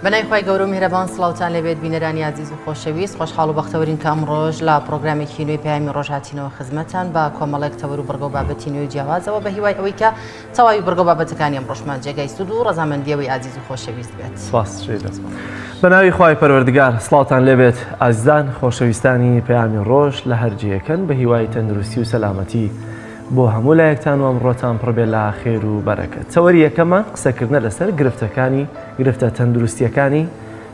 بەناوی خوای گەورە و میهرەبان سڵاوتان لێبێت بینەرانی ئازیز و خۆشەویست خۆشحاڵ و بەختەوەرین کە ئەمڕۆژ لە پرۆگرامێکی نوێی پەیامی ڕۆژ هاتینەوە خزمەتان بە کۆمەڵێک تەوەر و بڕگە و بابەتی نوێ و جیاوازەوە بە هیوای ئەوەی کە تەواوی بڕگە و بابەتەکانی ئەمڕۆشمان جێگای سوود و ڕەزامەندیەوەی ئازیز و خۆشەویست بێت. سپاس شەیدا. بە ناوی خوای پەروەردگار سڵاوتان لێبێت ئازیزان خۆشەویستانی پەیامی ڕۆژ لە هەر جێیەکەن بە هیوای تەندروستی و سەلامەتی بۆ هەموو لایەکتان و ئەمڕۆتان پڕ بێ لە خێر و بەرەکەت. تەوەری یەکەممان قسەکردنە لەسەر گرفتەکانی گرفتە تەندروستییەکانی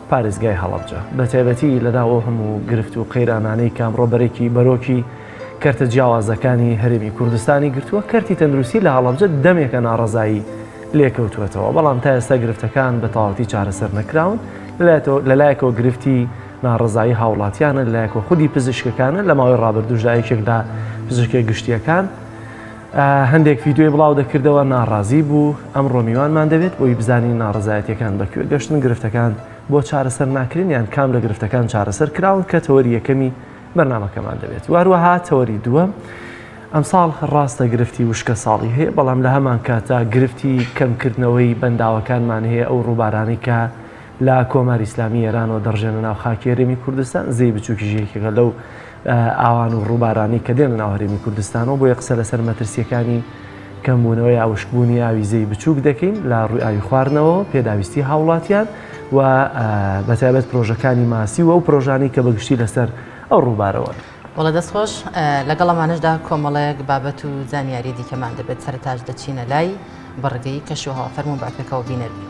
پارێزگای هەڵەبجە بەتایبەتی لەناو ئەو هەموو گرفت و قەیرانانەی کە ئەمڕۆ بەرێکی بەرۆکی کەرتە جیاوازەکانی هەرێمی کوردستانی گرتووە، کەرتی تەندروستی لە هەڵەبجە دەمێکە ناڕەزایی لێکەوتووەتەوە، بەڵام تا ئێستا گرفتەکان بە تەواوەتی چارەسەر نەکراون، لەلایەکەوە گرفتی ناڕەزایی هاوڵاتیانە، لەلایەکەوە خودی پزیشکەکانە، لە ماوەی ڕابردووشدا یەکێک لە پزیشکە گشتییەکان هەندێک ڤیدیۆی بڵاو دەکردەوە ناڕازی بوو، ئەمڕۆ میوانمان دەبێت بۆی بزانین ناڕەزایەتیەکان بە کوێ گەشتن، گرفتەکان بۆ چارەسەر ناکرێن یان کام لە گرفتەکان چارەسەر کراون کە تەوەری یەکەمی بەرنامەکەمان دەبێت و هەروەها تەوەری دووەم ئەمساڵ ڕاستە گرفتی وشکە ساڵی هەیە بەڵام لە هەمان کاتا گرفتی کەمکردنەوەی بەنداوەکانمان هەیە ئەو ڕووبارانەی کە لە کۆماری ئیسلامی ئێرانەوە دەڕژێنە ناو خاکی هەرێمی کوردستان زێی بچووکیش یەکێکە لەو ئاوان و ڕووبارانەی کە دێنە ناو هەرێمی کوردستانەوە بۆیە قسە لەسەر مەترسیەکانی کەمبوونەوە یا وشکبوونی ئاوی زێی بچووک دەکەین لە ڕووی ئاوی خواردنەوە پێداویستی هاوڵاتیان و بەتایبەت پرۆژەکانی ماسی و ئەو پرۆژانەی کە بەگشتی لەسەر ئەو ڕووبارەوەن. وەڵا دەست خۆش، لەگەڵ ئەمانەشدا کۆمەڵێک بابەت و زانیاری دیکەمان دەبێت، سەرەتاش دەچینە لای بڕگەی کەشوهەوا، فەرموون با پێکەوە بینەر بین.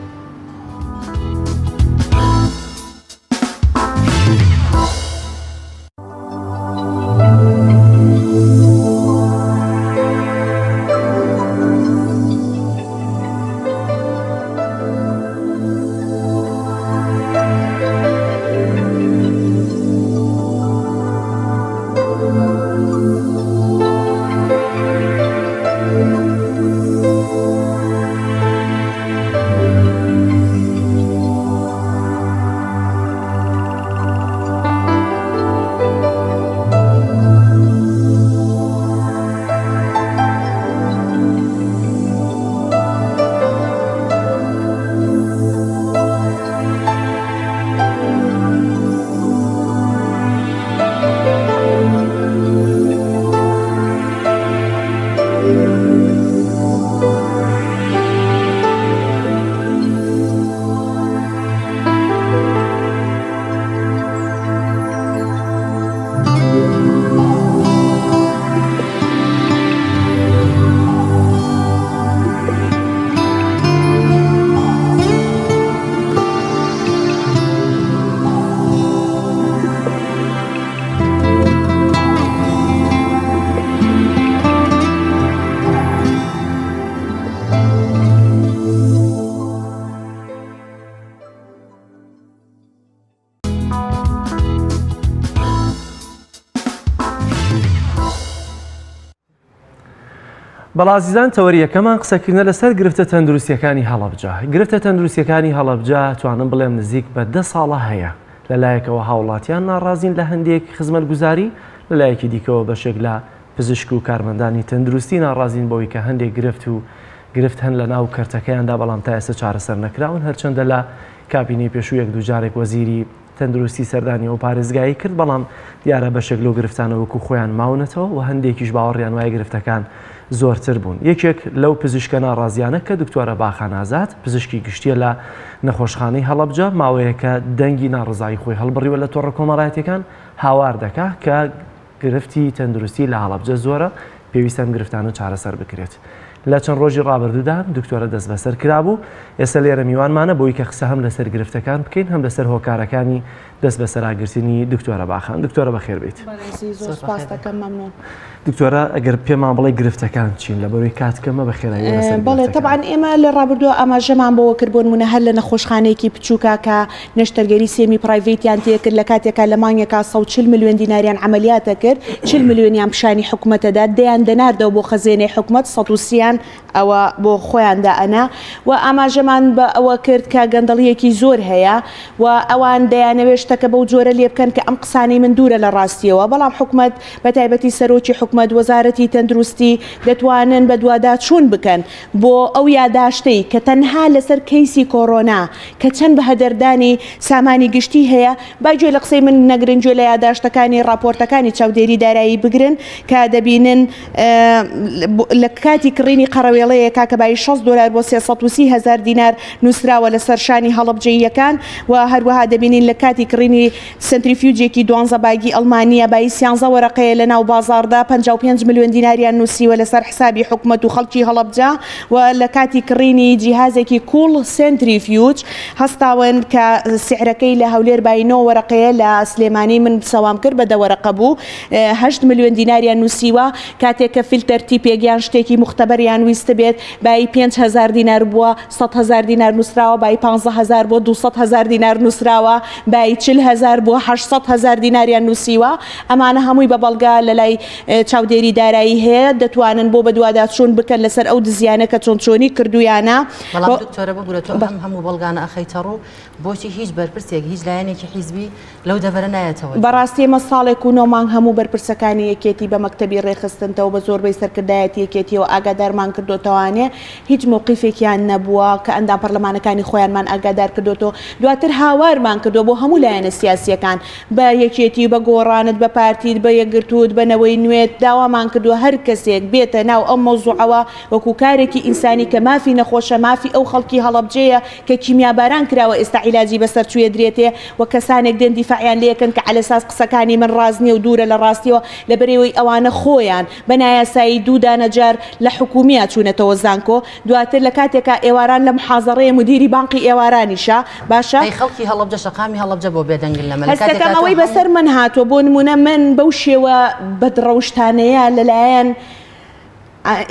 بەڵا ئازیزان تەوەری یەکەمان قسەکردنە لەسەر گرفتە تەندروستیەکانی هەڵەبجە گرفتە تەندروستیەکانی هەڵەبجە توانم بڵێم نزیک بە دە ساڵە هەیە لەلایەکەوە هاوڵاتیان ناڕازین لە هەندێک خزمەتگوزاری لەلایەکی دیکەوە بەشێک لە پزیشک و کارمەندانی تەندروستی ناڕازین بەوەی کە هەندێک گرفت و گرفت هەن لە ناو کەرتەکەیاندا بەڵام تا ئێستا چارەسەر نەکراون هەرچەندە لە کابینەی پێشوو یەک دووجارێک وەزیری تەندروستی سەردانی ئەو پارێزگایەی کرد، بەڵام دیارە بەشێک لەو گرفتانە وەکو خۆیان ماونەتەوە و هەندێکیش باوەڕیان وایە گرفتەکان زۆرتر بوون. یەکێک لەو پزیشکە ناڕازیانە کە دکتۆرە باخان ئازاد، پزیشکی گشتییە لە نەخۆشخانەی هەڵەبجە، ماوەیەکە دەنگی ناڕەزایی خۆی هەڵبڕیوە لە تۆڕە کۆمەڵایەتییەکان هاوار دەکا کە گرفتی تەندروستی لە هەڵەبجە زۆرە، پێویستە ئەم گرفتانە چارەسەر بکرێت. لە چەند ڕۆژی ڕابردوودا دکتۆرە دەستبەسەر کرابوو، ئێستا لێرە میوانمانە بۆی کە قسە هەم لەسەر گرفتەکان بکەین هەم لەسەر هۆکارەکانی دەستبەسەراگرتنی دکتۆرە باخان. دکتۆرە بەخێر بێیت. بەڕێزی زۆر سوپاس دەکەم مەمنون. دکتۆرە ئەگەر پێمان بڵێ گرفتەکان چین لەبەرەوەی کات کەمە بە خێرایی وەرە سەر بەڵێ گرفتەکان. تەبعەن ئێمە لە ڕابردووە ئاماژەمان بەوە کرد بۆ نموونە هەر لە نەخۆشخانەیەکی بچووکا کە نەشتەرگەری semi private یان تێکرد لە کاتێکا لە مانگێکا 140 ملیۆن دیناریان عەمەلیات ئەکرد 40 ملیۆنیان پیشانی حکومەت ئەدا دەیان دەناردەوە بۆ خەزێنەی حکومەت 130 یان ئەوە بۆ خۆیان دائەنا و ئاماژەمان بە ئەوە کرد کە گەندەڵییەکی زۆر هەیە و ئەوان دەیانەوێت. شتەکە بەو جۆرە لێ بکەن کە ئەم قسانەی من دوورە لە ڕاستیەوە، بەڵام حکومەت بە تایبەتی سەرۆکی حکومەت، وەزارەتی تەندروستی دەتوانن بەدواداچوون بکەن بۆ ئەو یاداشتەی کە تەنها لەسەر کەیسی کۆرۆنا کە چەند بەهەدەردانی سامانی گشتی هەیە، با گوێ لە قسەی من نەگرن گوێ لە یاداشتەکانی ڕاپۆرتەکانی چاودێری دارایی بگرن کە دەبینن لە کاتی کڕینی قەرەوێڵەیەکا کە بایی 60 دۆلار بۆ 330 هەزار دینار نووسراوە لەسەر شانی هەڵەبجەییەکان و هەروەها دەبینین لە کاتی کڕینی سەنتریفیوجێکی دوانزە باگی ئەڵمانییە بایی سیانزە وەرەقەیە لە ناو بازاڕدا 55 ملیۆن دیناریان نووسیوە لەسەر حسابی حکومەت و خەڵکی هەڵەبجە و لە کاتی کڕینی جیهازێکی کوڵ سەنتریفیوج هەستاون کە سعرەکەی لە هەولێر بایی نۆ وەرەقەیە لە سلێمانی من سەوام کرد بە دە وەرەقە بوو هەشت ملیۆن دیناریان نووسیوە، کاتێک کە فلتەر تیپێک یان شتێکی موختەبەریان ویستبێت بایی 5000 دینار بووە 100 هەزار دینار نووسراوە، بایی 15 هەزار بووە 200 هەزار دینار نووسراوە، بایی 40 هەزار بووە 800 هەزار دیناریان نووسیوە. ئەمانە هەمووی بە بەڵگە لە لای چاودێری دارایی هەیە، دەتوانن بۆ بەدواداچوون بکەن لەسەر ئەو دزیانە کە چۆن چۆنی کردوویانە. بەڵام دکتۆرە ببورە تۆ ئەم هەموو بەڵگانە ئەخەیتە ڕوو، بۆچی هیچ بەرپرسێک هیچ لایەنێکی حیزبی لەو دەڤەرە نایەتەوە جوو؟ بەڕاستی ئێمە ساڵێک و نۆ مانگ هەموو بەرپرسەکانی یەکێتی بە مەکتەبی ڕێکخستنتەوە بە زۆربەی سەرکردایەتی یەکێتیەوە ئاگادارمان کردۆتەوانێ هیچ مەوقیفێکیان نەبووە کە ئەندام پەرلەمانەکانی خۆیانمان ئاگادار کردۆتەوە دواتر هاوارمان کردووە بۆ هەموو لایەنە سیاسیەکان بە یەکێتی و بە گۆڕانت بە پارتیت بە یەکگرتووت بە نەوەی نوێت داوامان کردووە هەر کەسێک بێتە ناو ئەم مەوزوعەوە وەکو کارێکی ئینسانی کە مافی نەخۆشە مافی ئەو خەڵکی هەڵەبجەیە کە کیمیاباران کراوە ئێستا عیلاجی بەسەر چویە درێتێ و کەسانێک دێن دیفاعیان لێکەن کە عەلەساس قسەکانی من ڕاست نیە و دوورە لە ڕاستیەوە لەبەرئەوەی ئەوانە خۆیان بە نایاسایی دوو دانە جار لە حکومیا چوونەتەوە زانکۆ دواتر لە کاتێکا ئێواران لە محازەڕەیە مدیری بانقی ئێوارانیشە باشە. ئەی خەڵکی هەڵەبجە شەقامی هەڵەبجە بۆ بێدەنگن لەمە لە هەستەکەم کاتێکا تۆ ئەوەی هەموو. بەسەر من هاتووە بۆ نموونە من بەو شێوە بەدڕەوشتانەیە لەلایەن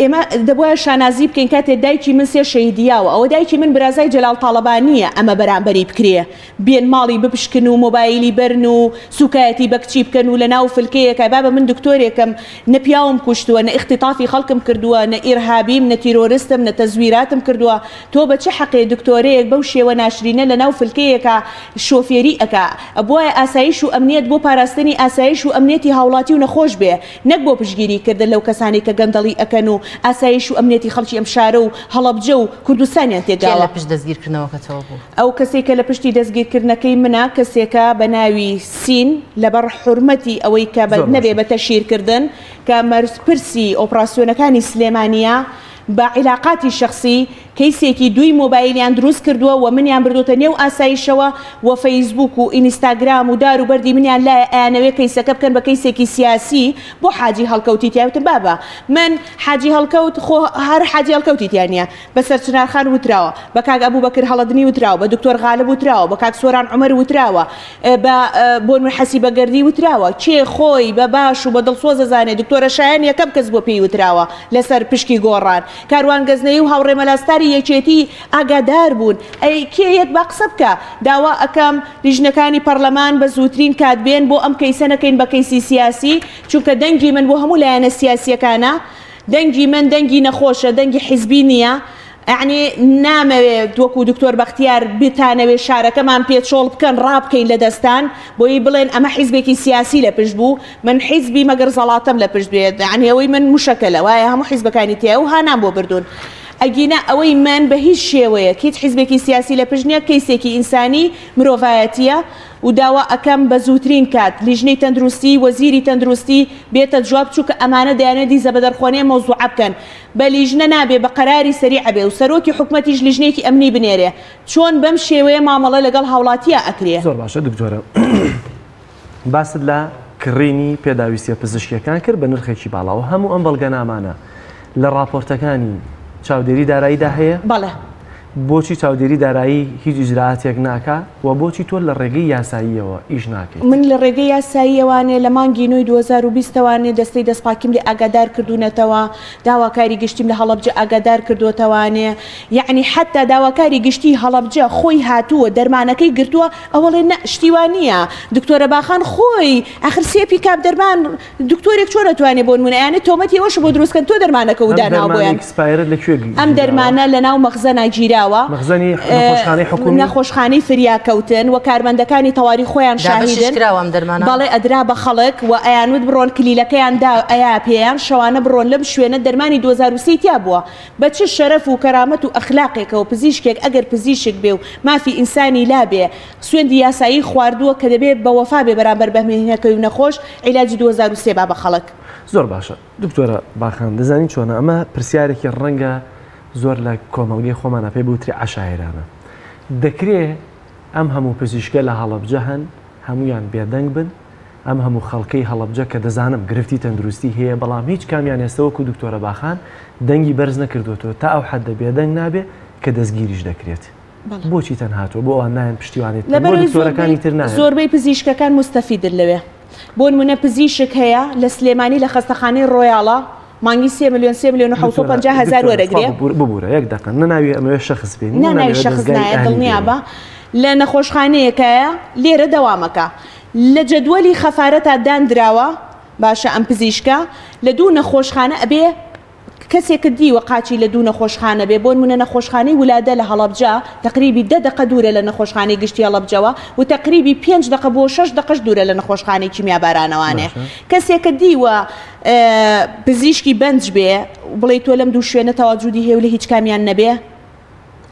ئێمە دەبوایە شانازی بکەین کاتێ دایکی من سێ شەهیدی یاوە ئەوە دایکی من برازای جەلال تاڵەبانیە ئەمە بەرامبەری بکرێ بێن ماڵی بپشکن و مۆبایلی بەرن و سوکایەتی بە کچی بکەن و لەناو فلکەیەکە بابە من دکتۆرێکم نە پیاوم کوشتووە نە ئیختیتافی خەڵکم کردووە نە ئیرهابیم نە تیرۆرستم نە تەزویراتم کردووە تۆ بە چ حەقێ دکتۆرەیەک بەو شێوە ناشرینە لەناو فلکەیەکا شۆفێری ئەکا ئەبوایە ئاسایش و ئەمنیەت بۆ پاراستنی ئاسایش و ئەمنیەتی هاوڵاتی و نەخۆش بێ نەک بۆ پشتگیری کردن لەو کەسانەی کە گەندەڵی ئەکەن و ئاسایش و ئەمنیەتی خەڵکی ئەم شارە و هەڵەبجە و کوردستانیان کێ تێکداوە. لە پشت دەستگیرکردنەوەکەتەوە بوو؟ ئەو کەسەی کە لە پشتی دەستگیرکردنەکەی منە کەسێکە بە ناوی سین لەبەڕ حورمەتی ئەوەی کە بە زۆر نەبێ باشە. بە تەشهیرکردن کە مەرپرسی ئۆپڕاسیۆنەکانی سلێمانیە بە عیلاقاتی شەخسی کەیسێکی دووی مۆبایلیان دروست کردووە و منیان بردۆتە نێو ئاسایشەوە و فەیسبووک و ئینیستاگرام و دار و بەردی منیان لایە ئەیانەوێ کەیسەکە بکەن بە کەیسێکی سیاسی بۆ حاجی هەڵکەوتی تیا وتم بابە من حاجی هەڵکەوت خۆ هەر حاجی هەڵکەوتی تیا نییە بە سەرچنار خان وتراوە بە کاک ئەبوبەکر هەڵەدنی وتراوە بە دکتۆر غالب وتراوە بە کاک سۆران عومەر وتراوە بە بۆ نمونە حەسیبە گەردی وتراوە کێ خۆی بە باش و بە دڵسۆز ئەزانێ دکتۆرە شایەن یەکەم کەس بووە پێی وتراوە لەسەر پشکی گۆڕان کاروان گەزنەیی و هاوڕێ مەلا ستاری یەکێتی ئاگادار بوون ئەی کێ یەت با قسە بکا داوا ئەکەم لیژنەکانی پەڕلەمان بە زووترین کات بێن بۆ ئەم کەیسە نەکەین بە کەیسی سیاسی چونکە دەنگی من بۆ هەموو لایەنە سیاسیەکانە دەنگی من دەنگی نەخۆشە دەنگی حیزبی نیە یەعنی نامەوێت وەکو دکتۆر بەختیار بتانەوێ شارەکەمان پێ چۆڵ بکەن ڕابکەین لە دەستان بۆی بڵێن ئەمە حیزبێکی سیاسی لە پشت بوو من حیزبی مەگەر زەڵاتەم لە پشت بێت یەعنی ئەوەی من مشەکەلە وایە هەموو حیزبەکانی تیایە و هانام بۆ بردوون ئەگینا ئەوەی من بە هیچ شێوەیەک هیچ حیزبێکی سیاسی لە پشت نیە کەیسێکی ئینسانی مرۆڤایەتیە و داوا ئەکەم بە زووترین کات لیژنەی تەندروستی وەزیری تەندروستی بێتە جواب چونکە ئەمانە دەیانەوێت دیزە بەدەرخۆنەیە مەوزوعە بکەن بە لیژنە نابێ بە قەراری سەریع ئەبێ و سەرۆکی حکومەتیش لیژنەیەکی ئەمنی بنێرێ چۆن بەم شێوەیە مامەڵە لەگەڵ هاوڵاتیا ئەکرێ؟ زۆر باشە دکتۆرە باست لە کڕینی پێداویستیە پزیشکیەکان کرد بە نرخێکی باڵاوە هەموو ئەم بەڵگەنامانە لە ڕاپۆرتەکانی چاودێری داراییدا هەیە؟ بەڵێ. بۆچی چاودێری دارایی هیچ ئیجرائاتێک ناکا و بۆچی تۆ لە ڕێگەی یاساییەوە ئیش ناکەیت؟ من لە ڕێگەی یاساییەوانێ لە مانگی نۆی 2020 ەوانێ دەستەی دەستپاکیم لێ ئاگادار کردوونەتەوە، داواکاری گشتیم لە هەڵەبجە ئاگادار کردۆتەوانێ، یەعنی حەتتا داواکاری گشتیی هەڵەبجە خۆی هاتووە دەرمانەکەی گرتووە، ئەوەڵێ نە شتی وا نییە، دکتۆرە باخان خۆی ئاخر سێ پیکاب دەرمان دکتۆرێک چۆن ئەتوانێ بۆ نمونە ئەیانێ تۆمەتی ئەوەش بۆ دروست کەن تۆ دەرمانەکە و ئەم داناوە دەرمانە بۆیان expired ە لە کوێ ئەم گیراوە؟ دەرمانە لەناو مەخزەنا گیراوە. کراوە. مەخزەنی نەخۆشخانەی حکومی؟ نەخۆشخانەی فریاکەوتن و کارمەندەکانی تەواری خۆیان دابەشیش شاهیدن. کراوە ئەم دەرمانە؟ بەڵێ ئەدرا بە خەڵک و ئەیانوت بڕۆن کلیلەکەیان دا ئەیا پێیان شەوانە بڕۆن لەم شوێنە دەرمانی 2003 تیا بووە. بە چ شەرەف و کەرامەت و ئەخلاقێکەوە پزیشکێک ئەگەر پزیشک بێ و مافی ئینسانی لا بێ سوێندی یاسایی خواردووە کە دەبێ بە وەفا بێ بەرامبەر بە مهنەکەی و نەخۆش عیلاجی 2003 با بە خەڵک. زۆر باشە دکتۆرە باخان دەزانی چۆنە ئەمە پرسیارێکی ڕەنگە زۆر لە کۆمەڵگەی خۆمانە پێی بوترێ عەشایرانە دەکرێ ئەم هەموو پزیشکە لە هەڵەبجە هەن هەمویان بێدەنگ بن ئەم هەموو خەڵکەی هەڵەبجە کە دەزانم گرفتی تەندروستی هەیە بەڵام هیچ کامیان ئێستا وەکو دکتۆرە باخان دەنگی بەرز نەکردوەتەوە تا ئەو حەدە بێدەنگ نابێ کە دەستگیریش دەکرێت بۆچی تەنها تۆ بۆ ئەوان نایەن پشتیوانیت بکەن بۆ دکتۆرەکانی تر نایەن؟ زۆربەی پزیشکەکان موستەفیدن لەوێ بۆنمونە پزیشک هەیە لە سلێمانی لە خەستەخانەی ڕۆیاڵە مانگی سێ ملیۆن سێ ملیۆن و 750 هەزار وەرەگرێ. ببورە یەک دەقە نە ناوی ئەمەوێ شەخس بێنی نا ناوی شەخس نایە دڵنیابە لە نەخۆشخانەیەکایە لێرە دەوامەکە لە جەدوەلی خەفارەتا داندراوە باشە ئەم پزیشکە لە دوو نەخۆشخانە ئەبێ کەسێکت دیوە قاچی لە دوو نەخۆشخانە بێ بۆنمونە نەخۆشخانەی ولادە لە هەڵەبجە تەقریبی دە دەقە دوورە لە نەخۆشخانەی گشتی هەڵەبجەوە و تەقریبی پێنج دەقە بۆ شەش دەقەش دوورە لە نەخۆشخانەی کیمیابارانەوانێ کەسێکت دیوە پزیشکی بەنج بێ بڵێی تۆ لەم دوو شوێنە تەواجودی هەیە و لە هیچ کامیان نەبێ؟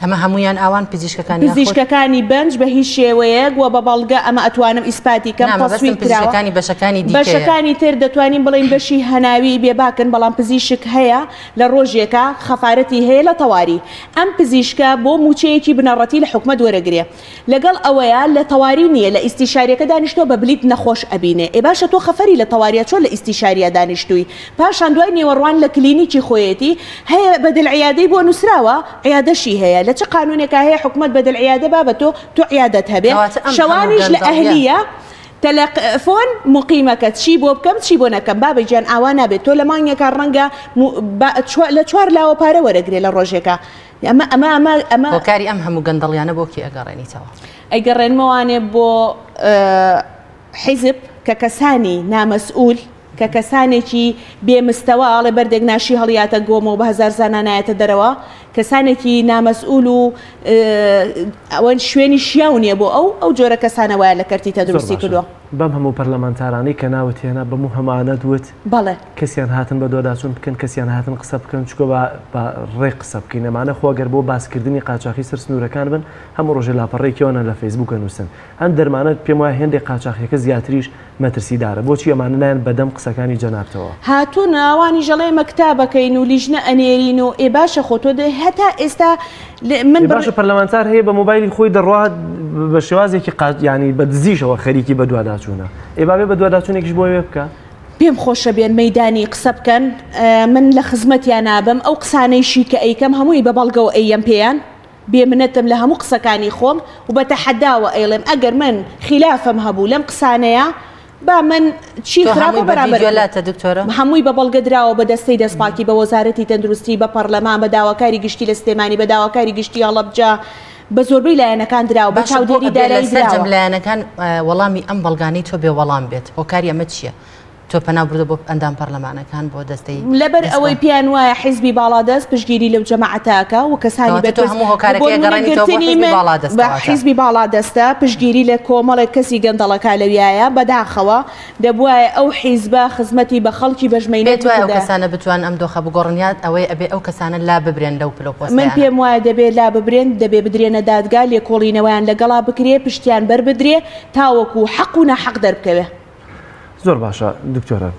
ئەمە هەموویان ئاوان پزیشکەکان یاخود؟ پزیشکەکانی بەنج بە هیچ شێوەیەک و بە بەڵگە ئەمە ئەتوانم ئیسپاتی کەم نا مەبەستم تەسویر کراوە. پزیشکەکانی بەشەکانی دیکەیە. بەشەکانی تر دەتوانین بڵێین بەشی هەناوی بێباکن بەڵام پزیشک هەیە لە ڕۆژێکا خەفارەتی هەیە لە تەواری ئەم پزیشکە بۆ موچەیەکی بنەڕەتی لە حکومەت وەرەگرێ لەگەڵ ئەوەیا لە تەواری نیە لە ئیستیشاریەکە دانیشتوە بە بلیت نەخۆش ئەبینێ ئێ باشە تۆ خەفەری لە تەواریا چۆن لە ئیستیشاریا دانیشتوی پاشان دوای نێوەڕوان لە کلینیکی خۆیەتی هەیە بەدل عیادەی بۆ نوسراوە عیادەشی هەیە لە چ قانونێکا هەیە حکومەت بەدل عیادە با بە تۆ تۆ عیادەت هەبێ کەواتە ئەم هەموو شەوانیش لە گەندەڵیە. ئەهلیە تەلەفۆن موقیمەکە چی بۆ بکەم چی بۆ نەکەم بابە گیان ئاوا نابێت تۆ لە مانگێکا ڕەنگە لە چوار لاوە پارە وەرەگرێ لە ڕۆژێکا ئەمە ئەمە ئەمە ئەمە. هۆکاری ئەم هەموو گەندەڵیانە بۆ کێ ئەگەڕێنیتەوە؟ ئەیگەڕێنمەوانێ بۆ حیزب کە کەسانی نامەسئول کە کەسانێکی بێ مستەوا ئەڵێ بەردێک ناشی هەڵیاتە گۆمەوە بە هەزار زانا نایەتە دەرەوە کەسانێکی نامەسئول و ئەوەن شوێنی شیاو نییە بۆ ئەو ئەو جۆرە کەسانە وایان لە کەرتی زۆر تەندروستی باشە کردووە. بەم هەموو پەرلەمانتارانەی کە ناوت هێنا بەموو هەمانەت وت بەڵێ. کەسیان هاتن بەدواداچوون بکەن کەسیان هاتن قسە بکەن چونکە با با ڕێک قسە بکەین ئەمانە خۆ گەر بۆ باسکردنی قاچاخی سەر سنوورەکان بن هەموو ڕۆژێ لاپەڕەیەکی ئەوانە لە فەیسبووک ئەنووسن ئەم دەرمانە پێم وایە هێندێک قاچاخیەکە زیاتریش مەترسیدارە بۆچی ئەمانە نایەن بەدەم قسەکانی جەنابتەوە؟ هاتوون ئەوانیش ئەڵێ ئێمە کتاب ئەکەین و لیژنە ئەنێرین و ئێ باشە خۆ تۆ دە هەتا ئێستا من ئێ باشە پەرلەمانتار هەیە بە مۆبایلی خۆی دەڕوا بە شێوازێکی قاچ یانی بە دزیشەوە خەریکی بەدواداچوونە ئێ با بێ بەدواداچوونێکیش بۆ ئەوێ بکا. پێم خۆشە بێن مەیدانی قسە بکەن من لە خزمەتیان نابم ئەو قسانەیشی کە ئەیکەم هەمووی بە بەڵگەوە ئەیەم پێیان بێ منەتم لە هەموو قسەکانی خۆم و بە تەحەداوە ئەیڵێم ئەگەر من خیلافم هەبوو لەم قسانەیا با من چی تۆ خراپە هەمووی بە بەرامبەر ڤیدیۆ بکرێ. لاتە دکتۆرە؟ هەمووی بە بەڵگە دراوە بە دەستەی دەستپاکی بە وەزارەتی تەندروستی بە پەڕلەمان بە داواکاری گشتی لە سلێمانی بە داواکاری گشتی هەڵەبجە بە زۆربەی لایەنەکان دراوە بە باشە بۆ چاودێری ئەبێ لە دارایی سەرجەم دراوە. لایەنەکان وەڵامی ئەم بەڵگانەی تۆ بێ وەڵام بێت هۆکاری ئەمە چییە؟ تۆ پەنا بردووە بۆ ئەندام پەرلەمانەکان بۆ دەستەی لەبەر ئەوەی دەستپاک. پێیان وایە حیزبی باڵادەست پشتگیری لەو جەماعەتە ئەکا و کەسانی کەواتە تۆ بەرپرس هەموو بۆ هۆکارەکەی نموونە ئەگەڕێنیتەوە بۆ گرتنی حیزبی من باڵادەست بە کەواتە. حیزبی باڵادەستە پشتگیری لە کۆمەڵێک کەسی گەندەڵەکا لەویایە بەداخەوە دەبوایە ئەو حیزبە خزمەتی بە خەڵکی بەژمەینەت پێت وایە ئەو بکردایە. کەسانە بتوانن ئەم دۆخە بگۆڕن یا ئەوەی ئەبێ ئەو کەسانە لاببرێن لەو پلە و من پۆستەیانە؟ پێم وایە دەبێ لاببرێن، دەبێ بدرێنە دادگا، لێکۆڵینەوەیان لەگەڵا بکرێ، پشتیان بەربدرێ تاوەکو حەق و ناحەق دەربکەوێ. زۆر باشە دکتۆرە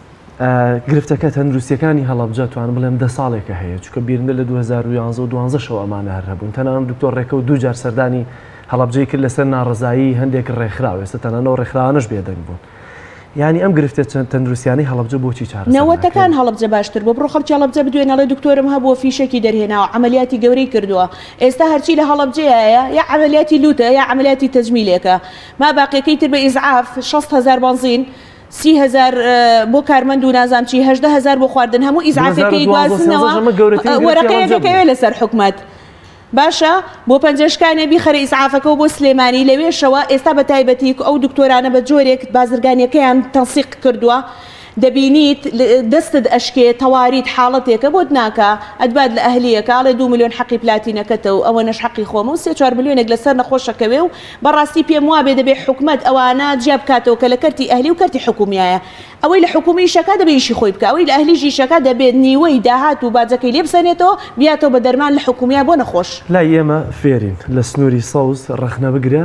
گرفتەکە تەندروستیەکانی هەڵەبجە توانم بڵێم دە ساڵێکە هەیە چونکە بیرمە لە 2011 و 12 شەوە ئەمانە هەر هەبوون تەنانەت دکتۆر ڕێکەوت دوو جار سەردانی هەڵەبجەی کرد لەسەر ناڕەزایی هەندێک ڕێکخراو ئێستا تەنانەت ئەو ڕێکخراوانەش بێدەنگ بوون یعنی ئەم گرفتە چەند تەندروستیانەی هەڵەبجە بۆچی چارەسەر نەوەتەکان ناکرێن؟ هەڵەبجە باشتر بوو بڕۆ خەڵکی هەڵەبجە بدوێن ئەڵێ دکتۆرم هەبووە فیشەکی دەرهێناوە عەمەلیاتی گەورەی کردووە ئێستا هەرچی لە هەڵەبجەیایە یا عەمەلیاتی لوتە یا عەمەلیاتی تەجمیلێکە ما باقیەکەی تر بە ئیزعاف 60 هەزار بەنزین 30 هەزار بۆ کارمەند و نازام چی 18 هەزار بۆ خواردن هەموو ئیزعافەکەی 2012 گوازنەوە ئەمە گەورەترین گرفتی وەرەقەیەکە هەڵەبجە بوو. کەوێ لەسەر حکومەت باشە بۆ پەنجەشکانێ بیخەرە ئیسعافەکەەوە بۆ سلێمانی لەوێشەوە ئێستا بە تایبەتی ئەو دکتۆرانە بە جۆرێک بازرگانیەکەیان تەنسیق کردووە. دەبینیت دەستت ئەشکێ تەواریت حاڵەتێکە بۆت ناکا ئەتبات لە ئەهلیەکە ئەڵێ دوو ملیۆن حەقی پلاتینەکەتە و ئەوەنەش حەقی خۆمە و سێ چوار ملیۆنێک لەسەر نەخۆش ئەکەوێ و بەڕاستی پێم وابێ دەبێ حکومەت ئەوانە جیا بکاتەوە کە لە کەرتی ئەهلی و کەرتی حکومیایە ئەوەی لە حکومی ئیشەکا دەبێ ئیشی خۆی بکا ئەوەی لە ئەهلیش ئیشەکا دەبێت نیوەی داهات و باجەکەی لێ بسەنێتەوە بیاتەوە بە دەرمان لە حکومیا بۆ نەخۆش. لای ئێمە فێرین لە سنووری سەوز ڕەخنە بگرە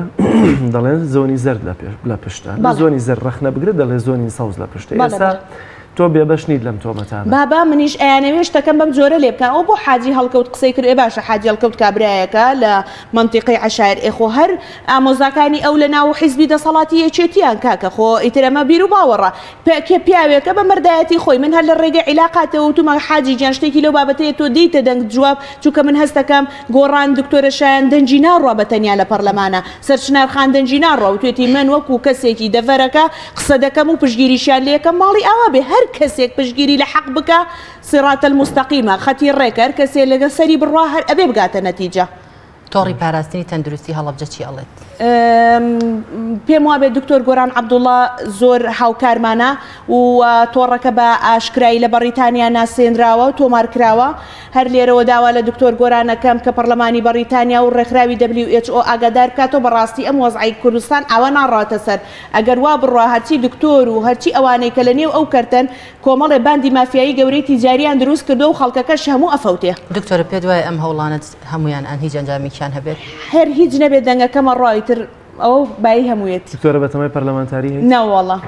دەڵێن زۆنی زەرد لە پشتە لە زۆنی زەرد ڕەخنە بگرە دەڵێ زۆنی سەوز لە پشتە ئێستا تۆ بێبەش نیت لەم تۆمەتانە. بابا منیش ئەیانەوێ شتەکەم بەم جۆرە لێ بکەن ئەوە بۆ حاجی هەڵکەوت قسەی کرد ئێ باشە حاجی هەڵکەوت کابرایەکە لە مەنتیقەی عەشایر ئێ خۆ هەر ئامۆزاکانی ئەو لە ناو حیزبی دەسەڵاتی یەکێتیان کاکە خۆ ئیتر ئەمە بیر و باوەڕە کێ پیاوێکە بە مەردایەتی خۆی من هەر لە ڕێگەی عیلاقاتەوە وتومە حاجی گیان شتێکی لەو بابەتەیە تۆ دێیتە دەنگ جواب چونکە من هەستەکەم گۆڕان دکتۆرە شایان دەنگی ناڕوا بە تەنیا لە پەڕلەمانە سەرچنار خان دەنگی ناڕوا وتوێتی من وەکو کەسێکی دەڤەرەکە قسە دەکەم و پشتگیریشیان لێکەم ماڵی ئاوا بێ هەر کەسێک پشتگیری لە حەق بکا صراط المستقیمە خەتی ڕێکە هەر کەسێ لەگەڵ سەری بڕوا هەر ئەبێ بگاتە نەتیجە. تۆڕی پاراستنی تەندروستی هەڵەبجە چی ئەڵێت؟ پێم وابێت دکتۆر گۆران عەبدوڵا زۆر هاوکارمانە و تۆڕەکە بە ئاشکرایی لە بەڕیتانیا ناسێنراوە و تۆمار کراوە. هەر لێرەوە داوا لە دکتۆر گۆران ئەکەم کە پەڕلەمانی بەڕیتانیا و ڕێکخراوی WHO ئاگادار بکاتەوە بەڕاستی ئەم وەزعەی کوردستان ئاوا ناڕواتە سەر ئەگەر وا بڕوا هەرچی دکتۆر و هەرچی ئەوانەی کە لە نێو ئەو کەرتەن کۆمەڵێ باندی مافیایی گەورەی تیجاریان دروست کردوە و خەڵکەکەش هەموو ئەفەوتێ. دکتۆرە پێت وایە ئەم هەوڵانەت هەموویان ئان هیچ ئەنجامێکیان هەبێت؟ هەر هیچ نەبێت دەنگەکەم ئەڕوا ئیتر ئەوە بایی هەموویەتی. دکتۆرە بەتەمای پەرلەمانتاری هەیت؟ نەوەڵا.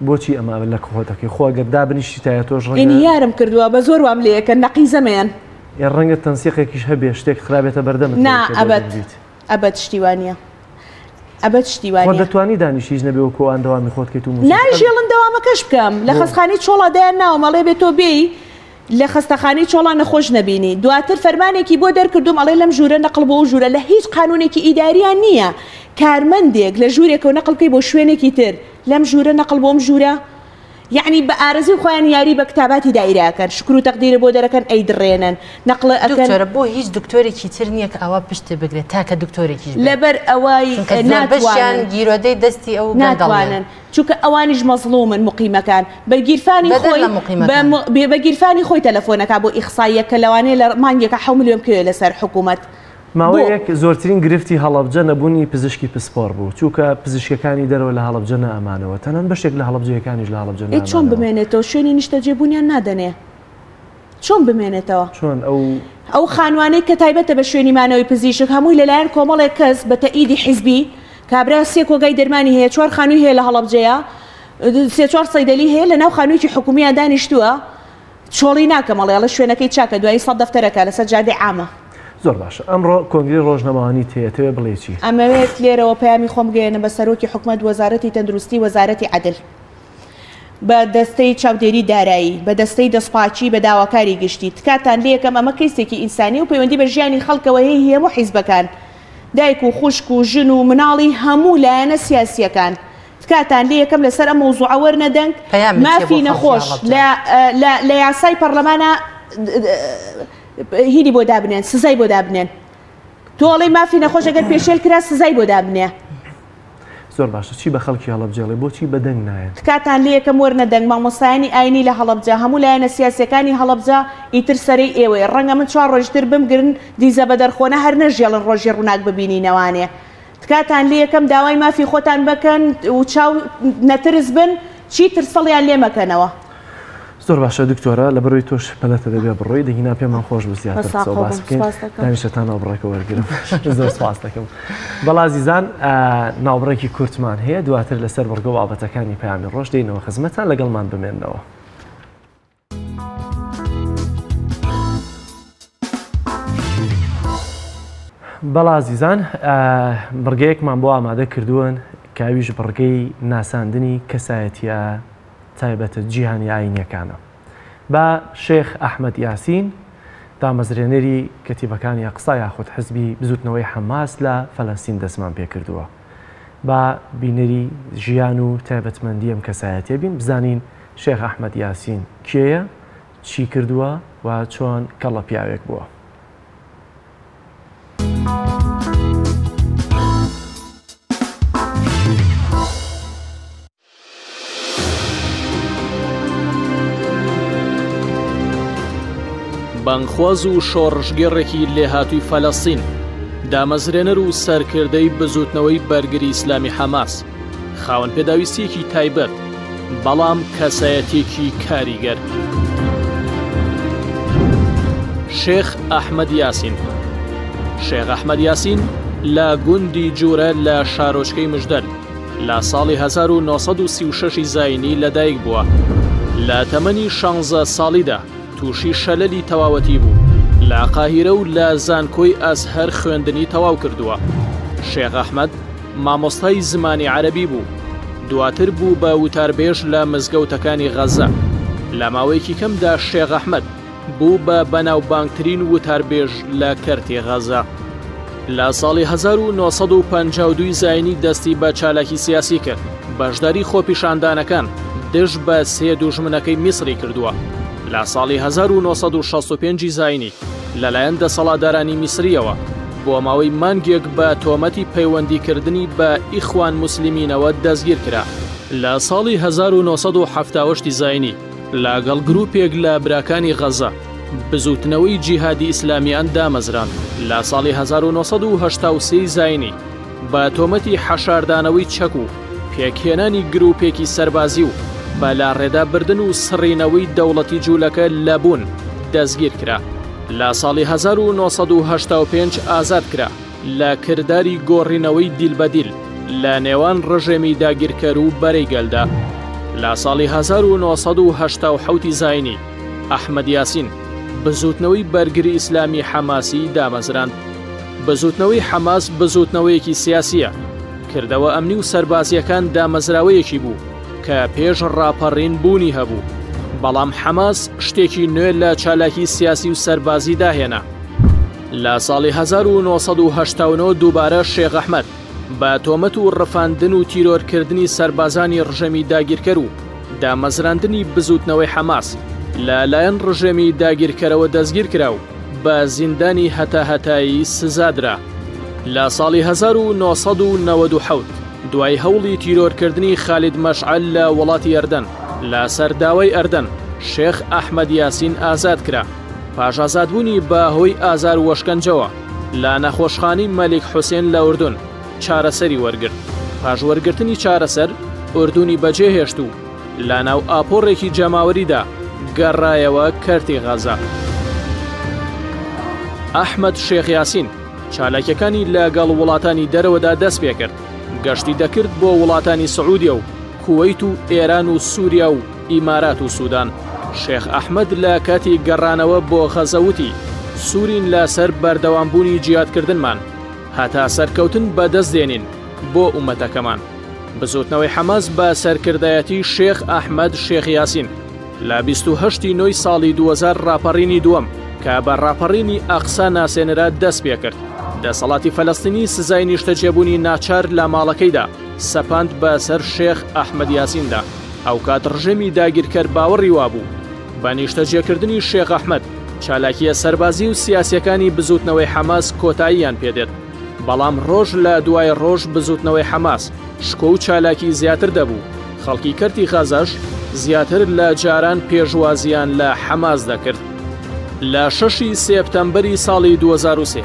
بۆچی ئەمە لە خۆت ئەکەی؟ خۆ ئەگەر دابنیشتیتایە تۆش ڕەنگە. ئینهیارم کردووە بە زۆر وام لێ ئەکەن نەقیزەمەیان. ئێ ڕەنگە تەنسیقێکیش هەبێ شتێک خرابێتە بەردەمت نا ئەبەد ئەبەد شتی وا نییە ئەبەد شتی وا نییە. خۆ دەتوانی دانیشی هیچ نەبێ وەکو ئەوان دەوامی خۆت کەیت و مووچەت. نایژێڵن دەوامەکەش بکەم لە خەستخانەی چۆڵا دایان ناوم ئەڵێ بێ تۆ بێی لە خەستەخانەی چۆڵا نەخۆش نەبینی دواتر فەرمانێکی بۆ دەرکردوم ئەڵێ لەم ژوورە نەقڵ بۆ ئەو ژوورە لە هیچ قانونێکی ئیداریان نییە کارمەندێک لە ژوورێکەوە نەقڵ بکەی بۆ شوێنێکی تر لەم ژوورە نەقڵ بۆ ئەم ژوورە یەعنی بە ئارەزوی خۆیان یاری بە کتاباتی دایرە ئەکەن شکر و تەقدیرە بۆ دەرەکەن ئەیدڕێنن نەقڵە ئەکەن. دکتۆرە بۆ هیچ دکتۆرێکی تر نییە کە ئاوا پشتت بگرێت تاکە دکتۆرێکیش بێت لەبەر ئەوەی چونکە زۆربەشیان ناتوانن گیرۆدەی دەستی ئەو گەندەڵیەن. ناتوانن چونکە ئەوانیش مەزڵومن موقیمەکان بە گیرفانی بەدەر خۆی لە بە موقیمەکان. بە گیرفانی خۆی تەلەفۆنەکا بۆ ئیخساییەک کە لەوانەیە لە مانگێکا حەو ملیۆن بکەوێ لەسەر حکومەت بۆ؟ ماوەیەک زۆرترین گرفتی هەڵەبجە نەبوونی پزیشکی پسپۆڕ بوو، چووکە پزیشکەکانی دەرەوە لە هەڵەبجە نەئەمانەوە، تەنان بەشێک لە هەڵەبجەیەکانیش لە هەڵەبجە ئەی چۆن نەئەمانەوە. بمێنێتەوە؟ شوێنی نیشتەجێبوونیان نادەنێ چۆن بمێنێتەوە؟ چۆن ئەو. ئەو خانوانەی کە تایبەتە بە شوێنی مانەوەی پزیشک هەمووی لەلایەن کۆمەڵێک کەس بە تەئیدی حیزبی، کابرا سێ کۆگای دەرمانی هەیە، چوار خانووی هەیە لە هەڵەبجەیە، سێ چوار سەیدەلی هەیە لەناو خانوویەکی حکوومییا دانیشتووە، چۆڵی ناکەم ئەڵێ ئەڵێ شوێنەکەی چاکە دوایی سەد دەفتەرەکە لەسەر جادەی عامە. زۆر باشە ئەمڕۆ کۆنگرەی ڕۆژنەمەوانیت هەیە ئەتەوێ بڵێی چی؟ ئەمەوێت لێرەوە پەیامی خۆم بگەیەنم بە سەرۆکی حکومەت وەزارەتی تەندروستی وەزارەتی عەدل بە دەستەی چاودێری دارایی بە دەستەی دەستپاکی بە داواکاری گشتی تکاتان لێکەم ئەمە کەیسێکی ئینسانی و پەیوەندی بە ژیانی خەڵکەوە هەیە هی هەموو حیزبەکان دایک و خوشک و ژن و مناڵی هەموو لایەنە سیاسیەکان تکاتان لێ یەکەم لەسەر ئەم مەوزوعە وەرنە دەنگ، پەیامت چیە بۆ مافی خەڵکی نەخۆش هەڵەبجە؟ لە لە لە یاسای پەڕلەمانا هینی بۆ دابنێن سزای بۆ دابنێن تۆ ئەڵێی مافی نەخۆش ئەگەر پێشێل کرا سزای بۆ دابنێ. زۆر باشە چی بە خەڵکی هەڵەبجە ئەڵێ بۆچی بە دەنگ نایەن؟ تکاتان لێ یەکەم وەرنە دەنگ مامۆستایانی ئاینی لە هەڵەبجە هەموو لایەنە سیاسیەکانی هەڵەبجە ئیتر سەرەی ئێوەیە ڕەنگە من چوار ڕۆژ تر بمگرن دیزە بەدەرخۆنە هەر نەژێڵن ڕۆژی ڕووناک ببینینەوانێ تکاتان لێکەم داوای مافی خۆتان بەکەن و چاو نەترس بن چیتر سڵیان لێ مەکەنەوە. زۆر باشە دکتۆرە لەبەرئەوەی تۆش پەلەتە دەبێ بڕۆی دەگینا پێمان خۆش بوو زیاتر قسە و باس بکەین دانیشە تا ناوبڕێکە وەرگرم زۆر سپاس دەکەم بەڵا زیزان ناوبڕێکی کورتمان هەیە دواتر لەسەر بڕگە و بابەتەکانی پەیامی ڕۆژ دێینەوە خزمەتان لەگەڵمان بمێنەوە. بەڵا ئازیزان بڕگەیەکمان بۆ ئامادە کردوون کە ئەویش بڕگەی ناساندنی کەسایەتیە تایبەتە جیهانی ئاینیەکانە بە شێخ ئەحمەد یاسین دامەزرێنەری کەتیبەکانی ئەقسا یاخود حزبی بزوتنەوەی حەماس لە فەلەستین دەستمان پێکردووە با بینەری ژیان و تایبەتمەندی ئەم کەسایەتیە بین بزانین شێخ ئەحمەد یاسین کێیە، چی کردووە و چۆن کەڵە پیاوێک بووە؟ بانگخواز و شۆڕشگێڕێکی لێهاتووی فەلەستین، دامەزرێنەر و سەرکردەی بزووتنەوەی بەرگری ئیسلامی حەماس، خاوەن پێداویستییەکی تایبەت، بەڵام کەسایەتییەکی کاریگەر. شێخ ئەحمەد یاسین شێخ ئەحمەد یاسین لە گوندی جورە لە شارۆچکەی مژدەل لە ساڵی 1936 زایینی لەدایک بووە. لە تەمەنی شانزە ساڵیدا تووشی شەلەلی تەواوەتی بوو. لە قاهیرە و لە زانکۆی ئەزهەر خوێندنی تەواو کردووە. شێخ ئەحمەد مامۆستای زمانی عەرەبی بوو. دواتر بوو بە وتاربێژ لە مزگەوتەکانی غەززە. لە ماوەیەکی کەمدا شێخ ئەحمەد بوو بە بەناوبانگترین وتاربێژ لە کەرتی غەزە. لە ساڵی 1952 زایینی دەستی بە چالاکی سیاسی کرد، بەشداری خۆپیشاندانەکان دژ بە سێ دوژمنەکەی میسری کردووە. لە ساڵی 1965 زایینی لەلایەن دەسەڵاتدارانی میسرییەوە بۆ ماوەی مانگێک بە تۆمەتی پەیوەندیکردنی بە ئیخوان موسلیمینەوە دەستگیرکرا. لە ساڵی 1970 زایینی لەگەڵ گروپێک لە براکانی غەزە، بزووتنەوەی جیهادی ئیسلامیان دامەزراند. لە ساڵی 1983 زایینی، بە تۆمەتی حەشاردانەوەی چەک و پێکهێنانی گروپێکی سەربازی و بە لاڕێدا بردن و سڕینەوەی دەوڵەتی جوولەکە لە بوون، دەستگیر کرا. لە ساڵی 1985 ئازاد کرا. لە کرداری گۆڕینەوەی دیل بە دیل لە نێوان ڕژێمی داگیرکەر و بەرەی گەلدا. لە ساڵی 1987 زاینی، ئەحمەد یاسین، بزووتنەوەی بەرگری ئیسلامی حەماسی دامەزراند. بزووتنەوەی حەماس بزووتنەوەیەکی سیاسییە، کردەوە ئەمنی و سەربازییەکان دامەزراوەیەکی بوو کە پێش ڕاپەڕین بوونی هەبوو، بەڵام حەماس شتێکی نوێ لە چالاکی سیاسی و سەربازی داهێنا. لە ساڵی 1989 دووبارە شێخ ئەحمەد بە تۆمەت و ڕفاندن و تیرۆرکردنی سەربازانی ڕژێمی داگیرکەر و دامەزراندنی بزووتنەوەی حەماس لە لایەن ڕژێمی داگیرکەرەوە دەستگیرکرا و بە زیندانی هەتاهەتایی سزادرا. لە ساڵی 1997 دوای هەوڵی تیرۆرکردنی خالید مەشعەل لە وڵاتی ئەردەن، لەسەر داوای ئەردەن شێخ ئەحمەد یاسین ئازاد کرا. پاش ئازادبوونی بە هۆی ئازار و ئەشکەنجەوە لە نەخۆشخانەی مەلیک حوسێن لە ئوردون چارەسەری وەرگرت. پاش وەرگرتنی چارەسەر ئوردونی بەجێهێشت و لە ناو ئاپۆڕێکی جەماوەریدا گەڕایەوە کەرتی غەزە. ئەحمەد شێخ یاسین چالاکیەکانی لە گەڵ وڵاتانی دەرەوەدا دەست پێکرد، گەشتی دەکرد بۆ وڵاتانی سعودیە و کوەیت و ئێران و سوریا و ئیمارات و سودان. شێخ ئەحمەد لە کاتی گەڕانەوە بۆ غەزە وتی، سوورین لە سەر بەردەوامبوونی جیهادکردنمان هەتا سەرکەوتن بەدەست دێنین بۆ ئومەتەکەمان. بزووتنەوەی حەماس بە سەرکردایەتی شێخ ئەحمەد شێخ یاسین لە 28 ی نۆی ساڵی 2000 ڕاپەڕینی دووەم کە بە ڕاپەڕینی ئەقسا ناسێنرا دەست پێکرد. دەسەڵاتی فەلەستینی سزای نیشتەجێبوونی ناچار لە ماڵەکەیدا سەپاند بە سەر شێخ ئەحمەد یاسیندا. ئەوکات ڕژێمی داگیرکەر باوەڕی وابوو بە نیشتەجێکردنی شێخ ئەحمەد، چالاکییە سەربازی و سیاسییەکانی بزووتنەوەی حەماس کۆتاییان پێدێت، بەڵام ڕۆژ لە دوای ڕۆژ بزووتنەوەی حەماس شکۆ و چالاکی زیاتر دەبوو، خەڵکی کەرتی غەزەش زیاتر لە جاران پێشوازییان لە حەماس دەکرد. لە شەشی سێپتەمبەری ساڵی 2003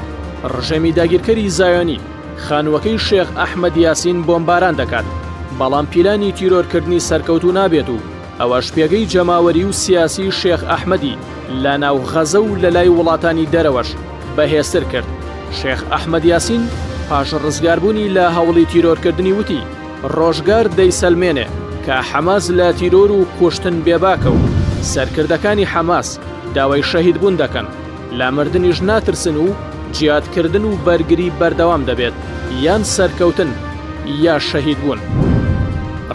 ڕژێمی داگیرکەری زایۆنی، خانووەکەی شێخ ئەحمەد یاسین بۆمباران دەکات، بەڵام پیلانی تیرۆرکردنی سەرکەوتوو نابێت و ئەوەش پێگەی جەماوەری و سیاسی شێخ ئەحمەدی لە ناو غەزە و لەلای وڵاتانی دەرەوەش بەهێزتر کرد. شێخ ئەحمەد یاسین پاش ڕزگاربوونی لە هەوڵی تیرۆرکردنی وتی، ڕۆژگار دەیسەلمێنێ کە حەماس لە تیرۆر و کوشتن بێباکە و سەرکردەکانی حەماس داوای شەهیدبوون دەکەن. لە مردنیش ناترسن و جیادکردن و بەرگری بەردەوام دەبێت، یان سەرکەوتن یا شەهیدبوون.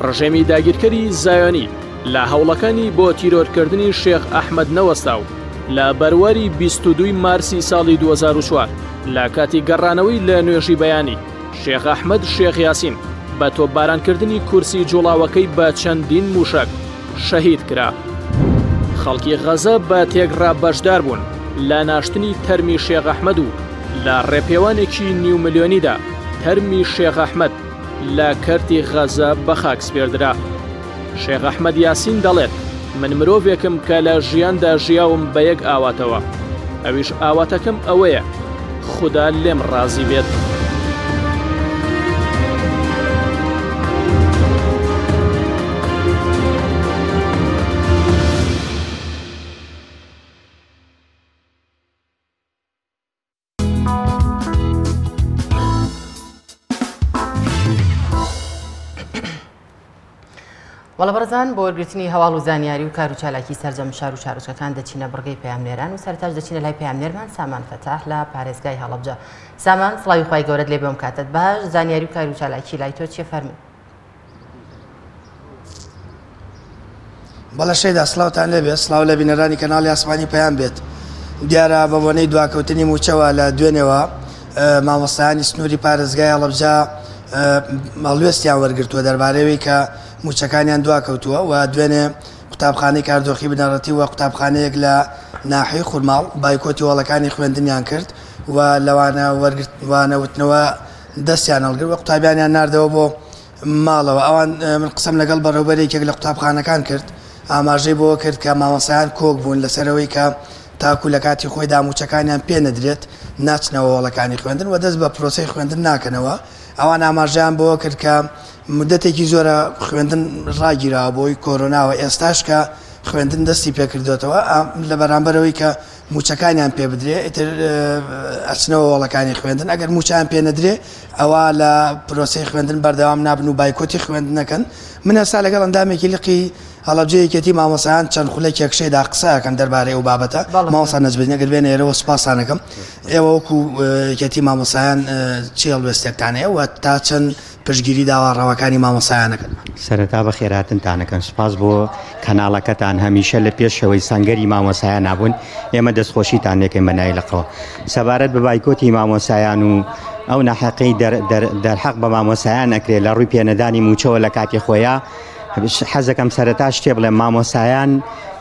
ڕژێمی داگیرکەری زایۆنی لە هەوڵەکانی بۆ تیرۆرکردنی شێخ ئەحمەد نەوەستا و لە بەرواری 22 مارسی ساڵی 2004 لە کاتی گەڕانەوەی لە نوێژی بەیانی، شێخ ئەحمەد شێخ یاسین بە تۆپبارانکردنی کورسی جوڵاوەکەی بە چەندین مووشەک شەهید کرا. خەڵکی غەزە بە تێکڕا بەشدار بوون لە ناشتنی تەرمی شێخ ئەحمەد و لە ڕێپێوانێکی نیو ملیۆنیدا تەرمی شێخ ئەحمەد لە کەرتی غەزە بە خاک سپێردرا. شێخ ئەحمەد یاسین دەڵێت، من مرۆڤێکم کە لە ژیاندا ژیاوم بە یەک ئاواتەوە. ئەویش ئاواتەکەم ئەوەیە خودا لێم ڕازی بێت. بەڵێ بەڕێزان بۆ وەرگرتنی هەواڵ و زانیاری و کار و چالاکی سەرجەم شار و شارۆچکەکان دەچینە بڕگەی پەیامنێران و سەرتاش دەچینە لای پەیامنێرمان سامان فەتاح لە پارێزگای هەڵەبجە. سامان سڵاوی خوای گەورەت لێ بێم کاتت باش زانیاری و کار و چالاکی لای تۆ چیە فەرموو. بەڵێ شەیدا سڵاوتان لێبێت سڵاو لە بینەرانی کەناڵی ئاسمانی پەیام بێت دیارە بە بۆنەی دواکەوتنی مووچەوە لە دوێنێوە مامۆستایانی سنووری پارێزگای هەڵەبجە هەڵوێستیان وەرگرتووە دەربارەوەی کە مووچەکانیان دواکەوتووە و دوێنێ قوتابخانەی کاردۆخی بنەڕەتی و قوتابخانەیەک لە ناحیەی خورماڵ بایکۆتی هۆڵەکانی خوێندنیان کرد و لەوانە وانەوتنەوە دەستیان هەڵگرت و قوتابیانیان ناردەوە بۆ ماڵەوە. ئەوان من قسەم لەگەڵ بەڕێوبەری یەکێک لە قوتابخانەکان کرد، ئاماژەی بەوە کرد کە مامۆستایان کۆک بوون لەسەر ئەوەی کە تاکو لە کاتی خۆیدا مووچەکانیان پێ نەدرێت ناچنەوە هۆڵەکانی خوێندن و دەست بە پرۆسەی خوێندن ناکەنەوە. ئەوان ئاماژەیان بەوە کرد کە مودەتێکی زۆرە خوێندن ڕاگیراوە بەهۆی کۆرۆناوە، ئێستاش کە خوێندن دەستی پێکردۆتەوە لە بەرامبەر ئەوەی کە مووچەکانیان پێ بدرێ ئیتر ئەچنەوە هۆڵەکانی خوێندن، ئەگەر مووچەیان پێ نەدرێ ئەوا لە پرۆسەی خوێندن بەردەوام نابن و بایکۆتی خوێندن ئەکەن. من ئێستا لەگەڵ ئەندامێکی لقی هەڵەبجەی یەکێتی مامۆستایان چەند خولەکێک شەیدا قسە ئەکەم دەربارەی ئەو بابەتە. مامۆستا نەجمەدین ئەگەر بێنە ئێرەوە سوپاستان ئەکەم. ئێوە وەکو یەکێتی مامۆستایان چی هەڵوێستێکتان هەیە و تا چەند پشتگیری داوا ڕەواکانی مامۆستایان ئەکەن؟ سەرەتا بەخێرهاتنتان ئەکەم سوپاس بۆ کەناڵەکەتان هەمیشە لە پێشەوەی سەنگەری مامۆستایانا بوون ئێمە دەستخۆشیتان لێکەین بە ناوی لقەوە سەبارەت بە بایکۆتی مامۆستایان و ئەو ناحەقی دەرحەق بە مامۆستایان ئەکرێت لە ڕووی پێنەدانی مووچەوە لە کاتی خۆیا حەزەکەم سەرەتا شتێ بڵێم مامۆستایان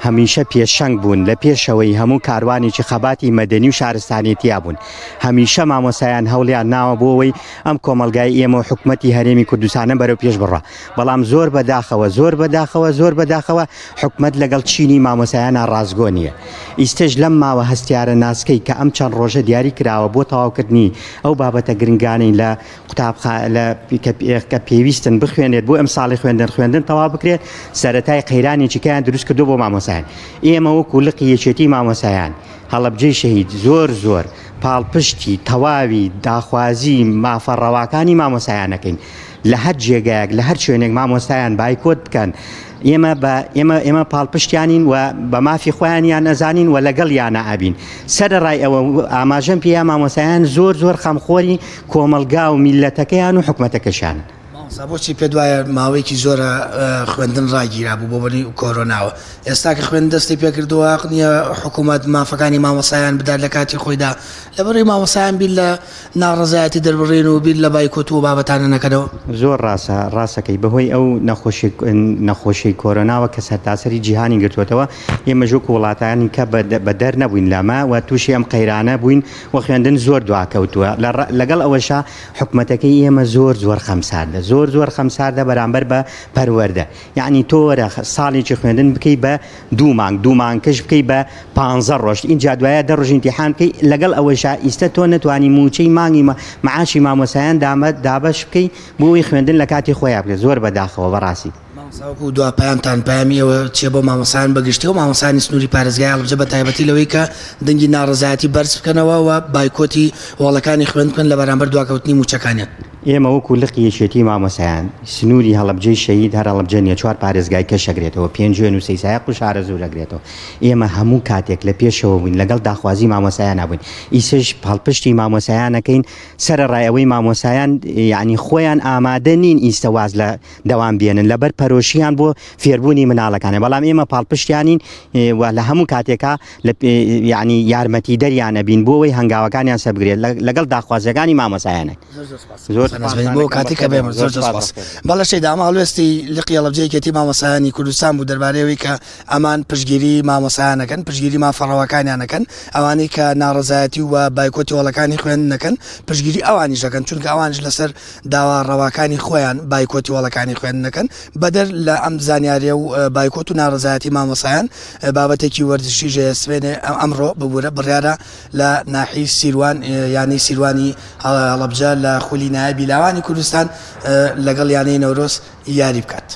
هەمیشە پێشەنگ بوون لە پێشەوەی هەموو کاروانێکی خەباتی مەدەنی و شارستانێتیا بوون هەمیشە مامۆستایان هەوڵیان ناوە بۆ ئەوەی ئەم کۆمەڵگای ئێمە و حکومەتی هەرێمی کوردستانە بەرەو پێش بڕا بەڵام زۆر بەداخەوە زۆر بەداخەوە زۆر بەداخەوە حکومەت لەگەڵ چینی مامۆسایانە ڕاستگۆ نییە ئیستەش لەم ماوە هەستیارە ناسکەی کە ئەم چەند ڕۆژە دیاری کراوە بۆ تەواوکردنی ئەو بابەتە گرنگانەی لە قوتابخا لە کە پێویستن بخوێنێت بۆ ئەم ساڵی خوێندن خوێندن تەواو بکرێت سەرەتای قەیرانێکی کەیان دروست کردو بۆ مامۆسایان ئێمە وەکو لقی یەکێتی مامۆسایان هەڵەبجەی شەهید زۆر زۆر پاڵپشتی تەواوی داخوازی مافە ڕەواکانی مامۆستایان ئەکەین لە هەر جێگایەک لە هەر شوێنێک مامۆستایان بایکۆت بکەن ئێمە بە ئێمە ئێمە پاڵپشتیانین و بە مافی خۆیانیان ئەزانین و لەگەڵیانە ئەبین سەرەڕای ئەوە ئاماژەم پێیا مامۆستایان زۆر زۆر خەمخۆری کۆمەڵگا و میللەتەکەیان و حکومەتەکەشیانن. مامۆستا بۆچی پێت وایە ماوەیەکی زۆرە خوێندن ڕاگیرابوو بۆ بەری کۆرۆناوە ئێستا کە خوێندن دەستی پێکردووە هەق نییە حکوومەت مافەکانی مامۆستایان بدات لە کاتی خۆیدا لەبەرئەوەی مامۆستایان بیر لە ناڕەزایەتی دەربڕین و بیر لە بایکۆت و بابەتانە نەکەنەوە؟ زۆر ڕاستە ڕاستەکەی بەهۆی ئەو نەخۆشی نەخۆشیەی کۆرۆناوە کە سەرتاسەری جیهانی گرتووەتەوە ئێمەش وەکو وڵاتانی کە بەدەر نەبووین لەمە و تووشی ئەم قەیرانە بووین و خوێندن زۆر دواکەوتووە لەگەڵ ئەوەشا حکومەتەکەی ئێمە زۆر زۆر خەمساردە زۆر زۆر خەمساردە بەرامبەر بە پەروەردە یعنی تۆ وەرە ساڵێکی خوێندن بکەی بە دوو مانگ دوو مانگکەش بکەی بە پانزە ڕۆژ ئینجا دوایە دە ڕۆژ ئیمتیحان بکەی لەگەڵ ئەوەشا ئیستە تۆ نەتوانی مووچەی مانگی معاشی مامۆسایان دابەش بکەی بۆ ئەوەی خوێندن لە کاتی خۆیا بکرێت زۆر بەداخەوە بەڕاستی. مامۆستا وەکو دوا پەیامتان پەیامی ئێوە چیە بۆ مامۆستایان بە گشتی و مامۆستایانی سنووری پارێزگای هەڵەبجە بە تایبەتی لەوەی کە دەنگی ناڕەزایەتی بەرز بکەنەوە و بایکۆتی هۆڵەکانی خوێند بکەن لە بەرامبەر دواکەوتنی مووچەکانیان؟ ئێمە وەکو لقی یەکێتی مامۆستایان سنووری هەڵەبجەی شەهید هەر هەڵەبجە نیە چوار پارێزگای کەش ئەگرێتەوە پێنجوێن و سەیسایەق و شارەزوور ئەگرێتەوە ئێمە هەموو کاتێک لە پێشەوە بووین لەگەڵ داخوازی مامۆستایانا بووین ئیسەش پاڵپشتی مامۆستایان ئەکەین سەرەڕای ئەوەی مامۆستایان یانی خۆیان ئامادە نین ئیستە واز لە دەوام بێنن لەبەر پەرۆشیان بۆ فێربوونی مناڵەکانە بەڵام ئێمە پاڵپشتیانین و لە هەموو کاتێکا یعنی یارمەتی دەریان ئەبین بۆ ئەوەی هەنگاوەکانیان سەربگرێت لەگەڵ داخوازیەکانی مامۆستایانە. زۆر. سپاس بۆ کاتی کە بێمە زۆر زۆر سپاس. بەڵێ شەیدا ئەمە هەڵوێستی لقی هەڵەبجە یەکێتی مامۆستایانی کوردستان بوو دەربارەی ئەوەی کە ئەمان پشتگیری مامۆستایان ئەکەن پشتگیری مافە ڕەواکانیان ئەکەن ئەوانەی کە ناڕەزایەتی و بایکۆتی هۆڵەکانی خوێندن ئەکەن پشتگیری ئەوانیش ئەکەن چونکە ئەوانیش لەسەر داوا ڕەواکانی خۆیان بایکۆتی هۆڵەکانی خوێندن ئەکەن بەدەر لە ئەم زانیاریە و بایکۆت و ناڕەزایەتی مامۆستایان بابەتێکی وەرزشی ژەیە سوێنێ ئەمڕۆ ببورە بڕیارە لە ناحیەی سیروان یانەی سیروانی هەڵەبجە لە خولی نایابی لاوانی کوردستان لەگەڵ یانەی نەورۆز یاری بکات.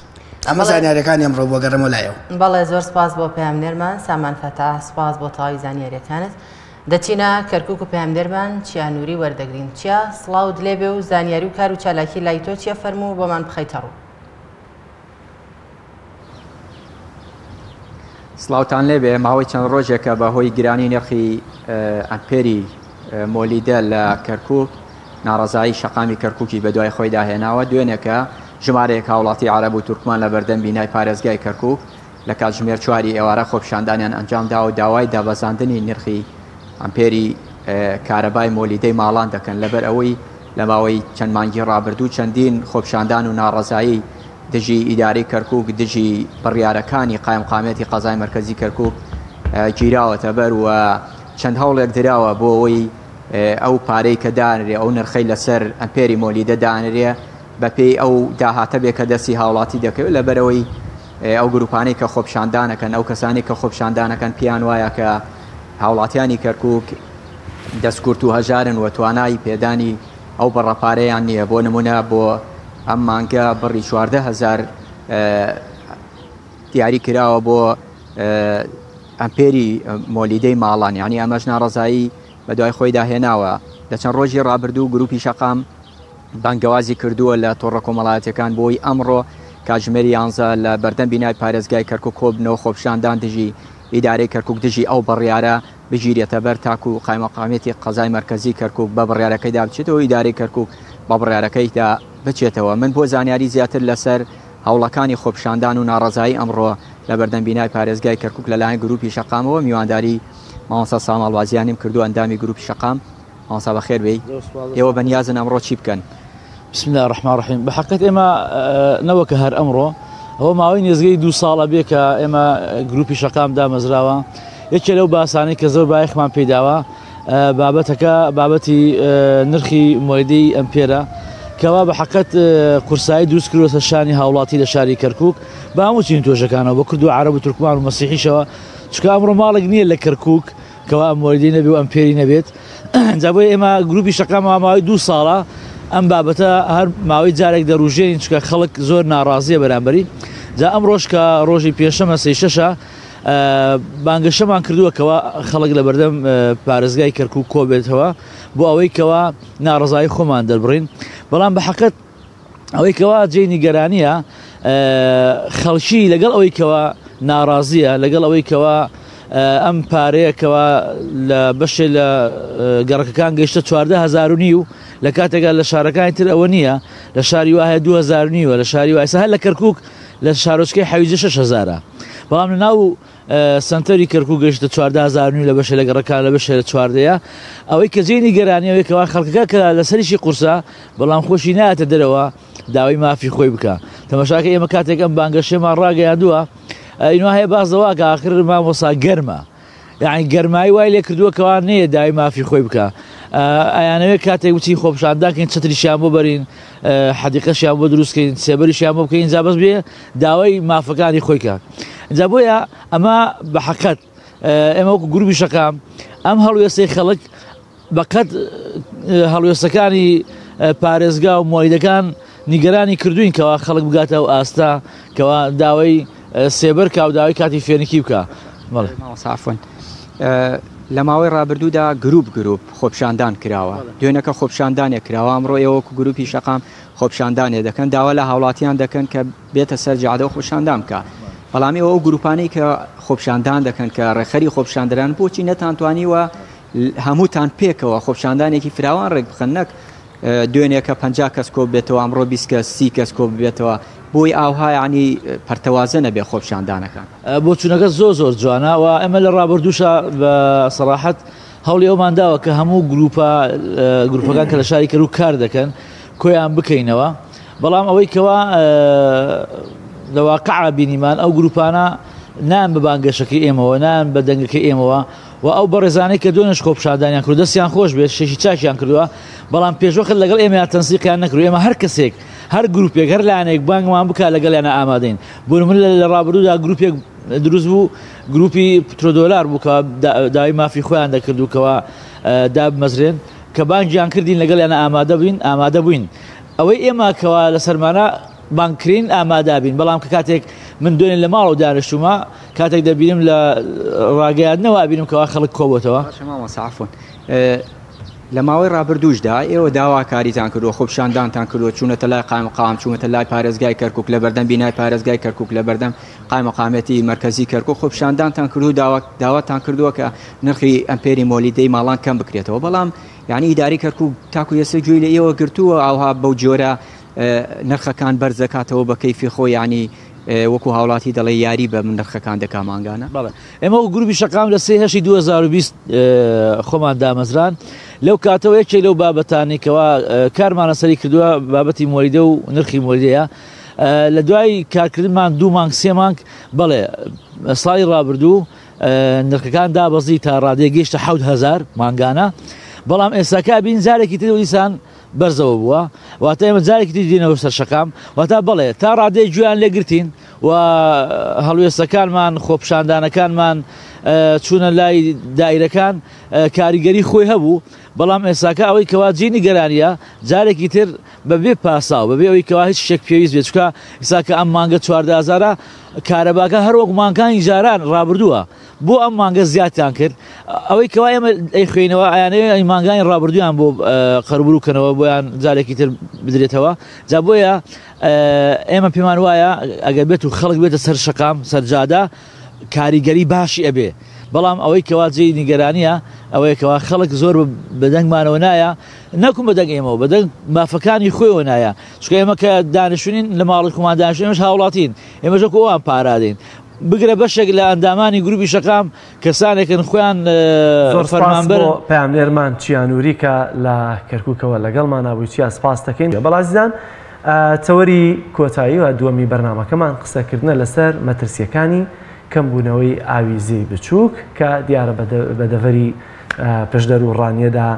ئەمە زانیاریەکانی ئەمڕۆ بووە گەڕێمەوە لای ئەو. بەڵێ زۆر سپاس بۆ پەیامنێرمان سامان فەتاح سپاس بۆ تەواوی زانیاریەکانت. دەچینە کەرکوک و پەیامنێرمان چیا نوری وەردەگرین. چیا سڵاوت لێبێ و زانیاری و کار و چالاکی لای تۆ چیە فەرموو بۆمان بخەیتە ڕوو. سڵاوتان لێبێ ماوەی چەند ڕۆژێکە بە هۆی گرانی نرخی ئەمپێری مۆلیدە لە کەرکک ناڕەزایی شەقامی کەرککی بەدوای خۆیدا هێناوە دوێنێکە ژمارەیەک هاوڵاتی عەرەب و تورکمان لە بەردەم بینای پارێزگای کەرکک لە کاتژمێر چواری ئێوارە خۆپیشاندانیان ئەنجامدا و داوای دابەزاندنی نرخی ئەمپێری کارەبای مۆلیدەی ماڵان دەکەن لەبەر ئەوەی لە ماوەی چەند مانگی ڕابردوو چەندین خۆپیشاندان و ناڕەزایی دژی ئیدارەی کەرکوک دژی بڕیارەکانی قایمقامیەتی قەزای مەرکەزی کەرکوک گیراوەتە بەر و چەند هەوڵێک دراوە بۆ ئەوەی ئەو پارەی کە دانرێ ئەو نرخەی لەسەر ئەمپێری مۆلیدە دانرێ بەپێی ئەو داهاتە بێ کە دەستی هاوڵاتی دەکەوێت لەبەرەوەی ئەو گروپانەی کە خۆپیشاندانەکەن ئەو کەسانی کە خۆپیشاندانەکەن پێیان وایە کە هاوڵاتیانی کەرکوک دەستکورت و هەژارن و توانای پێدانی ئەو بڕە پارەیان نییە، بۆ نموونە بۆ ئەم مانگە بڕی 14 هەزار دیاری کراوە بۆ ئەمپێری مۆلیدەی ماڵان، یعنی ئەمەش ناڕەزایی بەدوای خۆیدا هێناوە. لە چەند ڕۆژی ڕابردوو گروپی شەقام بانگەوازی کردووە لە تۆڕە کۆمەڵایەتیەکان بۆی ئەمڕۆ کاتژمێر 11 لە بەردەم بینای پارێزگای کەرکک کۆبنەوە خۆپیشاندان دژی ئیدارەی کەرکک دژی ئەو بڕیارە بگیرێتە بەر تاکو قایمقامیەتی قەزای مەرکەزی کەرکوک بە بڕیارەکەیدا بچێتەوە و ئیدارەی کەرکوک بە بڕیارەکەیدا بچێتەوە. من بۆ زانیاری زیاتر لەسەر هەوڵەکانی خۆپیشاندان و ناڕەزایی ئەمڕۆ لە بەردەم بینای پارێزگای کەرکوک لەلایەن گروپی شەقامەوە میوانداری مامۆستا ساماڵ بازیانیم کردووە ئەندامی گروپی شەقام. مامۆستا بەخێر بێی. ئێوە بەنیازن ئەمڕۆ چی بکەن؟ بسم اللە الرحمن الرحیم بە حەقیقەت ئێمە نەوەکە هەر ئەمڕۆ ئەوە ماوەی نێزگەی دوو ساڵە بێ کە ئێمە گروپی شەقام دامەزراوە یەکێ لەو باسانەی کە زۆر بایەخمان پێداوە بابەتەکە بابەتی نرخی مۆلیدەی ئەمپێرە کەوا بە حەقەت قورسایی دروست کردووەتە شانی هاوڵاتی لە شاری کەرکک بە هەموو چین توێژەکانەوە بە کورد و عەرەب و تورکمان و مەسیحیشەوە چونکە ئەمڕۆ ماڵێک نییە لە کەرکک کەوا ئەم مۆلیدەی نەبێ و ئەمپێری نەبێت جا بۆیە ئێمە گروپی شەقام ماوەی دوو ساڵە ئەم بابەتە هەر ماوەی جارێک دەروژێنین چونکە خەڵک زۆر ناڕازیە بەرامبەری جا ئەم ڕۆژ کە ڕۆژی پێشەمە سێ شەشە بانگەشەمان کردووە کەوا خەڵک لە بەردەم پارێزگای کەرکک کۆبێتەوە بۆ ئەوەی کەوا ناڕزایی خۆمان دەربڕین بەڵام بە حەقت ئەوەی کەوا جێی نیگەرانیە خەڵکی لەگەڵ ئەوەی کەوا ناڕازیە لەگەڵ ئەوەی کەوا ئەم پارەیە کەوا لە بەشێ لە گەڕەکەکان گەیشتە 14 هەزار و نیو لە کاتێکا لە شارەکانی تر ئەوە نییە لە شاری وایە 2000 نیوە لە شاری وایسە هەر لە کەرکک لە شارۆچکەی حەویجە 6000ە بەڵام لە ناو سەنتەری کەرکک گەیشتە 14 هەزار نیو لە بەشێ لە گەڕەکان لە بەشێ لە چواردەیە ئەوەی کە جێی نیگەرانی ئەوەی کەوا خەڵکەکە کە لەسەریشی قورسە بەڵام خۆشی نایەتە دەرەوە داوای مافی خۆی بکە تەماشاکە ئێمە کاتێک ئەم بانگەشەمان ڕاگەیاندووە ئینوا هەیە باس لەوە کە ئاخر مامۆسا گەرمە یعنی گەرمایی وای لێ کردووە کەوا نەیە داوای مافی خۆی بکە ئەیانەوێت کاتێک بچین خۆپیشاندان چەتریشیان بۆ بەرین حەدیقەشیان بۆ دروستکەین سێبەریشیان بۆ بکەین جا بەس بێ داوای مافەکانی خۆی کە جا بۆیە ئەمە بە حەقەت ئێمە وەکو گروپی شەقام ئەم هەڵوێستەی خەڵک بەقەد هەڵوێستەکانی پارێزگا و مۆیدەکان نیگەرانی کردوین کەوا خەڵک بگاتە ئەو ئاستە کەوا داوای سێبەر کا و داوای کاتی فێنکی بکە. بەڵێ. مامۆستا عەفوەن لە ماوەی ڕابردوودا گروپ گروپ خۆپیشاندان کراوە دوێنەکە خۆپیشاندانێک کراوە ئەمڕۆ ئێوە وەکو گروپی شەقام خۆپیشاندانێ دەکەن داوا لە هاوڵاتیان دەکەن کە بێتە سەر جادە و خۆپیشاندان بکە بەڵام ئێوە ئەو گروپانەی کە خۆپیشاندان دەکەن کە ڕێکخەری خۆپیشاندەران بۆچی نەتانتوانیوە هەمووتان پێکەوە خۆپیشاندانێکی فراوان ڕێک بخەن نەک دوێنێ کە 50 کەس کۆ بێتەوە ئەمڕۆ 20 کەس 30 کەس کۆ ببێتەوە بۆی ئاوها یعنی پەرتەوازە نەبێ خۆپیشاندانەکان. بۆچوونەکە زۆر زۆر جوانە و ئێمە لە ڕابردووشا بە سەراحەت هەوڵی ئەومان داوە کە هەموو گروپە گروپەکان کە لە شاری کەرکوک کار دەکەن کۆیان بکەینەوە بەڵام ئەوەی کەوا لە واقعا بینیمان ئەو گروپانە نان بە بانگەشەکەی ئێمەوە نان بە دەنگەکەی ئێمەوە و ئەو بەڕێزانەی کە دوێنێش خۆپیشاندانیان کرد دەستیان خۆش بێت شتێکی چاکیان کردووە بەڵام پێشوەخت لەگەڵ ئێمەیان تەنسیقیان نەکرد ئێمە هەر کەسێک هەر گروپێک هەر لایەنێک بانگمان بکات لەگەڵیانە ئامادەین بۆ نمونە لە ڕابردوودا گروپێک دروست بوو گروپی پترۆدۆلار بوو کە داوای مافی خۆیان دەکرد و کەوا دابمەزرێن کە بانگیان کردین لەگەڵیانە ئامادە بووین ئامادە بووین ئەوەی ئێمە کەوا لەسەرمانە بانگکرین ئامادە بین بەڵام کە کاتێک من دوێنێ لە ماڵەوە دانیشتوومە کاتێک دەبینم لە ڕاگەیاندنەوە ئەبینم کەوا خەڵک کۆبۆتەوە. باشە مامۆستا عەفوەن لە ماوەی ڕابردووشدا ئێوە داواکاریتان کردووە خۆپیشاندانتان کردووە چوونەتە لای قایمقام چوونەتە لای پارێزگای کەرکک لە بەردەم بینای پارێزگای کەرکک لە بەردەم قایمقامێتی مەرکەزی کەرکک خۆپیشاندانتان کردو داوا داواتان کردووە کە نرخی ئەمپێری مۆلیدەی ماڵان کەم بکرێتەوە بەڵام یعنی ئیداری کەرکک تاکو ئێستا گوێی لە ئێوە گرتووە ئاوها بەو جۆرە نرخەکان بەرز دەکاتەوە بە کەیفی خۆی یانی وەکو هاوڵاتی دەڵێ یاری بە نرخەکان دەکا مانگانە. بەڵێ ئێمە وەک گروپی شەقام لە سێ هەشتی 2020 خۆمان دامەزران لەو کاتەوە یەکێک لەو بابەتانی کەوا کارمان لەسەری کردووە بابەتی مۆلیدە و نرخی مۆلیدەیە لە دوای کارکردنمان دوو مانگ سێ مانگ بەڵێ ساڵی ڕابردوو نرخەکان دابەزی تا ڕادەیە گەیشتە 7000 مانگانە بەڵام ئێستاکە بین جارێکی تر دیسان بەرزەوە بووە واتە ئێمە جارێکی تر دێنەوە سەر شەقام واتە بەڵێ تا ڕادەیەک گوێیان لێگرتین و هەڵوێستەکانمان خۆپشاندانەکانمان چوونە لای دایرەکان کاریگەری خۆی هەبوو بەڵام ئێستاکە ئەوەی کەوا جێی نیگەرانیە جارێکی تر بەبێ پاساو بەبێ ئەوەی کەوا هیچ شتێک پێویست بێت چونکە ئێستاکە ئەم مانگە چواردە هەزارە کارەباکە هەر وەک مانگانی جاران ڕابردووە بۆ ئەم مانگە زیادتان کرد ئەوەی کەوا ئێمە ئەیخوێینەوە ئەیانەوێ ئەی مانگانی ڕابردوویان بۆ قەربروو کەنەوە بۆیان جارێکی تر بدرێتەوە جا بۆیە ئێمە پێمان وایە ئەگەر بێت و خەڵک بێتە سەر شەقام سەرجادە کاریگەری باشی ئەبێ بەڵام ئەوەی کەوا جێی نیگەرانیە ئەوەیە کەوا خەڵک زۆر بەدەنگمانەوە نایە نەکوم بەدەنگ ئێمەوە بەدەنگ مافەکانی خۆیەوە نایە چونکە ئێمە کە دانیشتوین لە ماڵی خۆمان دانیشتوین ئێمەش هاوڵاتین ئێمەش وەکو ئەوان پارادەین بگرە بەشێک لە ئەندامانی گروپی شەقام کەسانێکن خۆیان زۆر سپاس فەرمانبەرن. بۆ پەیامنێرمان چیا نوری کە لە کەرکوکەوە لەگەڵمانا بووی چیا سپاست دەکەین. بەڵێ ئازیزان تەوەری کۆتایی و دووەمی بەرنامەکەمان قسەکردنە لەسەر مەترسییەکانی کەمبوونەوەی ئاوی زێی بچووک کە دیارە بە دەڤەری پشدەر و ڕانیەدا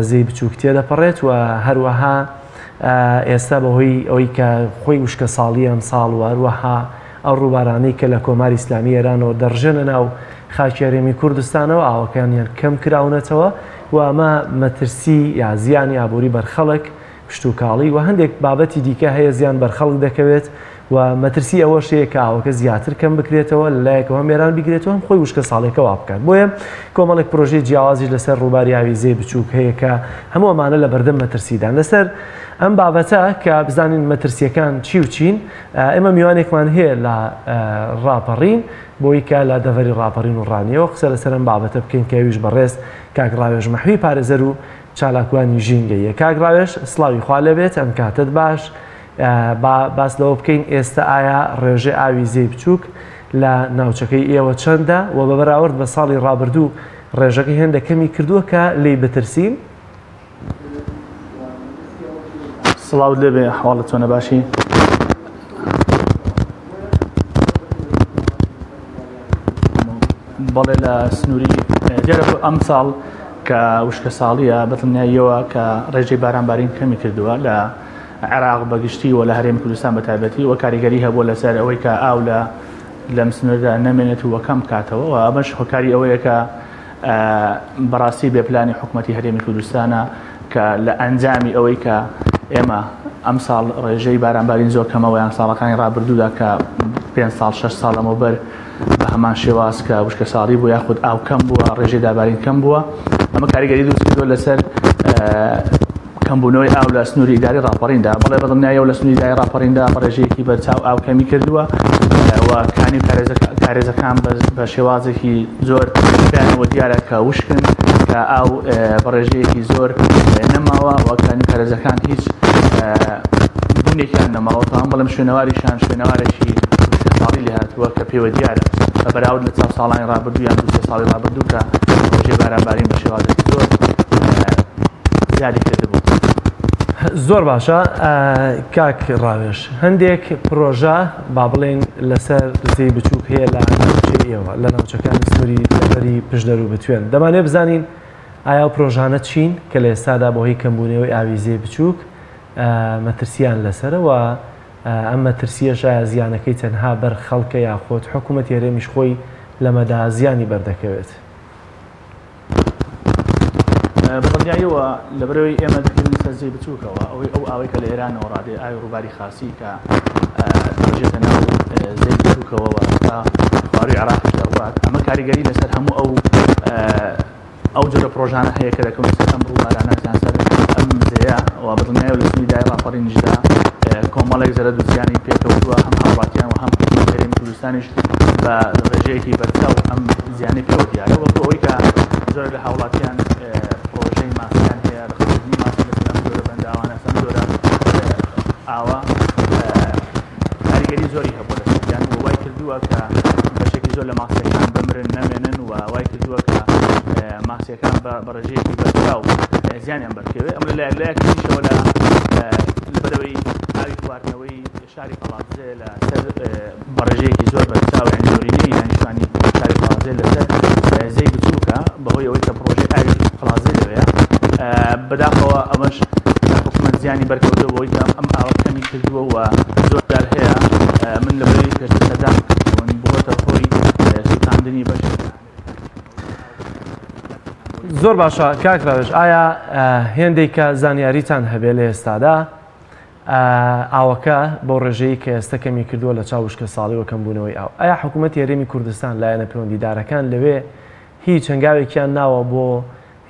زێی بچووک تێدەپەڕێت و هەروەها ئێستا بەهۆی ئەوەی کە خۆی وشکە ساڵی ئەمساڵ و هەروەها ئەو ڕووبارانەی کە لە کۆماری ئیسلامی ئێرانەوە دەڕژێنە ناو خاکی هەرێمی کوردستانەوە ئاوەکانیان کەم کراونەتەوە و ئەمە مەترسی یا زیانی ئابووری بەر خەڵک، کشتوکاڵی و هەندێک بابەتی دیکە هەیە زیان بەر خەڵک دەکەوێت و مەترسی ئەوەش هەیە کە ئاوەکە زیاتر کەم بکرێتەوە لە لایەکەوە هەم ئێران بیگرێتەوە هەم خۆی وشکە ساڵێکە وا بکات بۆیە کۆمەڵێک پرۆژەی جیاوازیش لەسەر ڕووباری ئاوی زێی بچووک هەیە کە هەموو ئەمانە لە بەردەم مەترسیدان لەسەر ئەم بابەتە کە بزانین مەترسیەکان چی و چین ئێمە میوانێکمان هەیە لە ڕاپەڕین بۆی کە لە دەڤەری ڕاپەڕین و ڕانیەوە قسە لەسەر ئەم بابەتە بکەین کە ئەویش بەڕێز کاک ڕاوێژ مەحوی پارێزەر و چالاکوانی ژینگەییە. کاک ڕاوێژ سڵاوی خوا لێبێت ئەم کاتەت باش با باس لەوە بکەین ئێستا ئایا ڕێژەی ئاوی زێی بچووک لە ناوچەکەی ئێوە چەندە و بە بەراورد بە ساڵی ڕابردوو ڕێژەکە هێندە کەمی کردووە کە لێی بترسین؟ سڵاوت لێبێ حواڵت چۆنە باشی؟ بەڵێ لە سنووری دیارە ئەم ساڵ کە وشکە ساڵیە بەدڵنیاییەوە کە ڕێژەی بارانبارین کەمی کردووە لە عێراق بەگشتی و لە هەرێمی کوردستان بە تایبەتی و کاریگەری هەبووە لەسەر ئەوەی کە ئاو لە لەم سنووردا نەمێنێت و کەم بکاتەوە و ئەمەش هۆکاری ئەوەیە کە بەڕاستی بێ پلانی حکومەتی هەرێمی کوردستانە کە لە ئەنجامی ئەوەی کە ئێمە ئەمساڵ ڕێژەی بارانبارین زۆر کەمەوە یان ساڵەکانی ڕابردوودا کە پێ ساڵ 6 ساڵ لەمەوبەر بە هەمان شێواز کە وشکەساڵی بوو یاخود ئاو کەم بووە ڕێژەی دابارین کەم بووە ئەمە کاریگەری دروست کردووە لەسەر کەمبوونەوەی ئاو لە سنووری ئیداری ڕاپەڕیندا بەڵێ بەدڵنیایەوە لە سنووری ئیداری ڕاپەڕیندا بە ڕێژەیەکی بەرچاو ئاو کەمی کردووە و کانی و کارێزەکان بە شێوازێکی زۆر پێیانەوە دیارە کە وشکن کە ئاو بە ڕێژەیەکی زۆر نەماوە و کانی و کارێزەکان هیچ بوونێکیان نەماوە تاوان بەڵێم شوێنەواریشان شوێنەوارێکی ساڵی لێ هاتووە کە پێوە دیارە بە بەراورد لە چاو ساڵانی ڕابردوو یان دوو سێ ساڵی ڕابردوو کە ڕێژەی بارانبارین بە شێوازێکی زۆر زیادی کردبوو. زۆر باشە کاک ڕاوێژ، هەندێک پرۆژە با بڵێین لەسەر زێی بچووک هەیە لە ناوچەی ئێوە لە ناوچەکانی سنووری دەڤەری پشدەر و بتوێن، دەمانەوێت بزانین ئایا ئەو پرۆژانە چین کە لە ئێستادا بەهۆی کەمبوونەوەی ئاوی زێی بچووک مەترسییان لەسەرە و ئەم مەترسییەش ئایا زیانەکەی تەنها بەر خەڵکە یاخود حکوومەتی هەرێمیش خۆی لەمەدا زیانی بەردەکەوێت؟ بەدڵنیاییەوە لەبەرئەوەی ئێمە دەکەوینە سەر زێی بچووکەوە، ئەوەی ئەو ئاوەی کە لە ئێرانەوە ڕادێ، ئاوی ڕووباری خاسی کە دەڕژێتە ناو زێی بچووکەوە و تا خوارووی عێراقیش دەڕوات، ئەمە کاریگەری لەسەر هەموو ئەو ئەو جۆرە پڕۆژانە هەیە کە دەکەونە سەر ئەم ڕووبارانە یان سەر ئەم زێیە و بەدڵنیایەوە لە سنووری دای ڕاپەڕینیشدا کۆمەڵێک زەرەد و زیانی پێکەوتووە، هەم هاوڵاتیان و هەم حکوومەتی هەرێمی کوردستانیش بە ڕێژەیەکی بەرچاو ئەم زیانەی پێوە دیارە، وەکو ئەوەی کە زۆرێک لە هاوڵاتیان پڕۆژەی ماسیان هەیە، ڕەخسکردنی ماسی لەسەر ئەم جۆرە بەنداوانە، ئەم جۆرە ئاوە کاریگەری زۆری هەبووە لەسەریان و وای کردووە کە بەشێکی زۆر لە ماسیەکان بمرن نەمێنن و وای کردووە کە ماسیەکان بە ڕێژەیەکی بەرچاو زیانیان بەرکەوێت. ئەم لە لایەکیشەوە لە لەبەرەوەی ئاوی خواردنەوەی شاری قەڵادزێ لەسەر بە ڕێژەیەکی زۆر بەرچاو، یانی زۆرینەی دانیشتوانی شاری قەڵادزێ لەسەر زێی بچووکە بەهۆی ئەوەی کە پڕۆژەی ئاوی قەڵادزێ لەوێیە. بەداخەوە ئەمەش حکوومەت زیانی بەرکەوتووە بەوەی کە ئەم ئاوە کەمی کردووە و زۆر جار هەیە من لەبەرەی پێشتر سەردان کردوون بووەتە هۆی سووتاندنی بەشێک. زۆر باشە کاک ڕاوێژ، ئایا هێندێک کە زانیاریتان هەبێ لە ئێستادا ئاوەکە بەو ڕێژەیەی کە ئێستە کەمی کردووە لە چاو وشکەساڵی و کەمبوونەوەی ئاو، ئایا حکوومەتی هەرێمی کوردستان، لایەنە پەیوەندیدارەکان لەوێ هیچ هەنگاوێکیان ناوە بۆ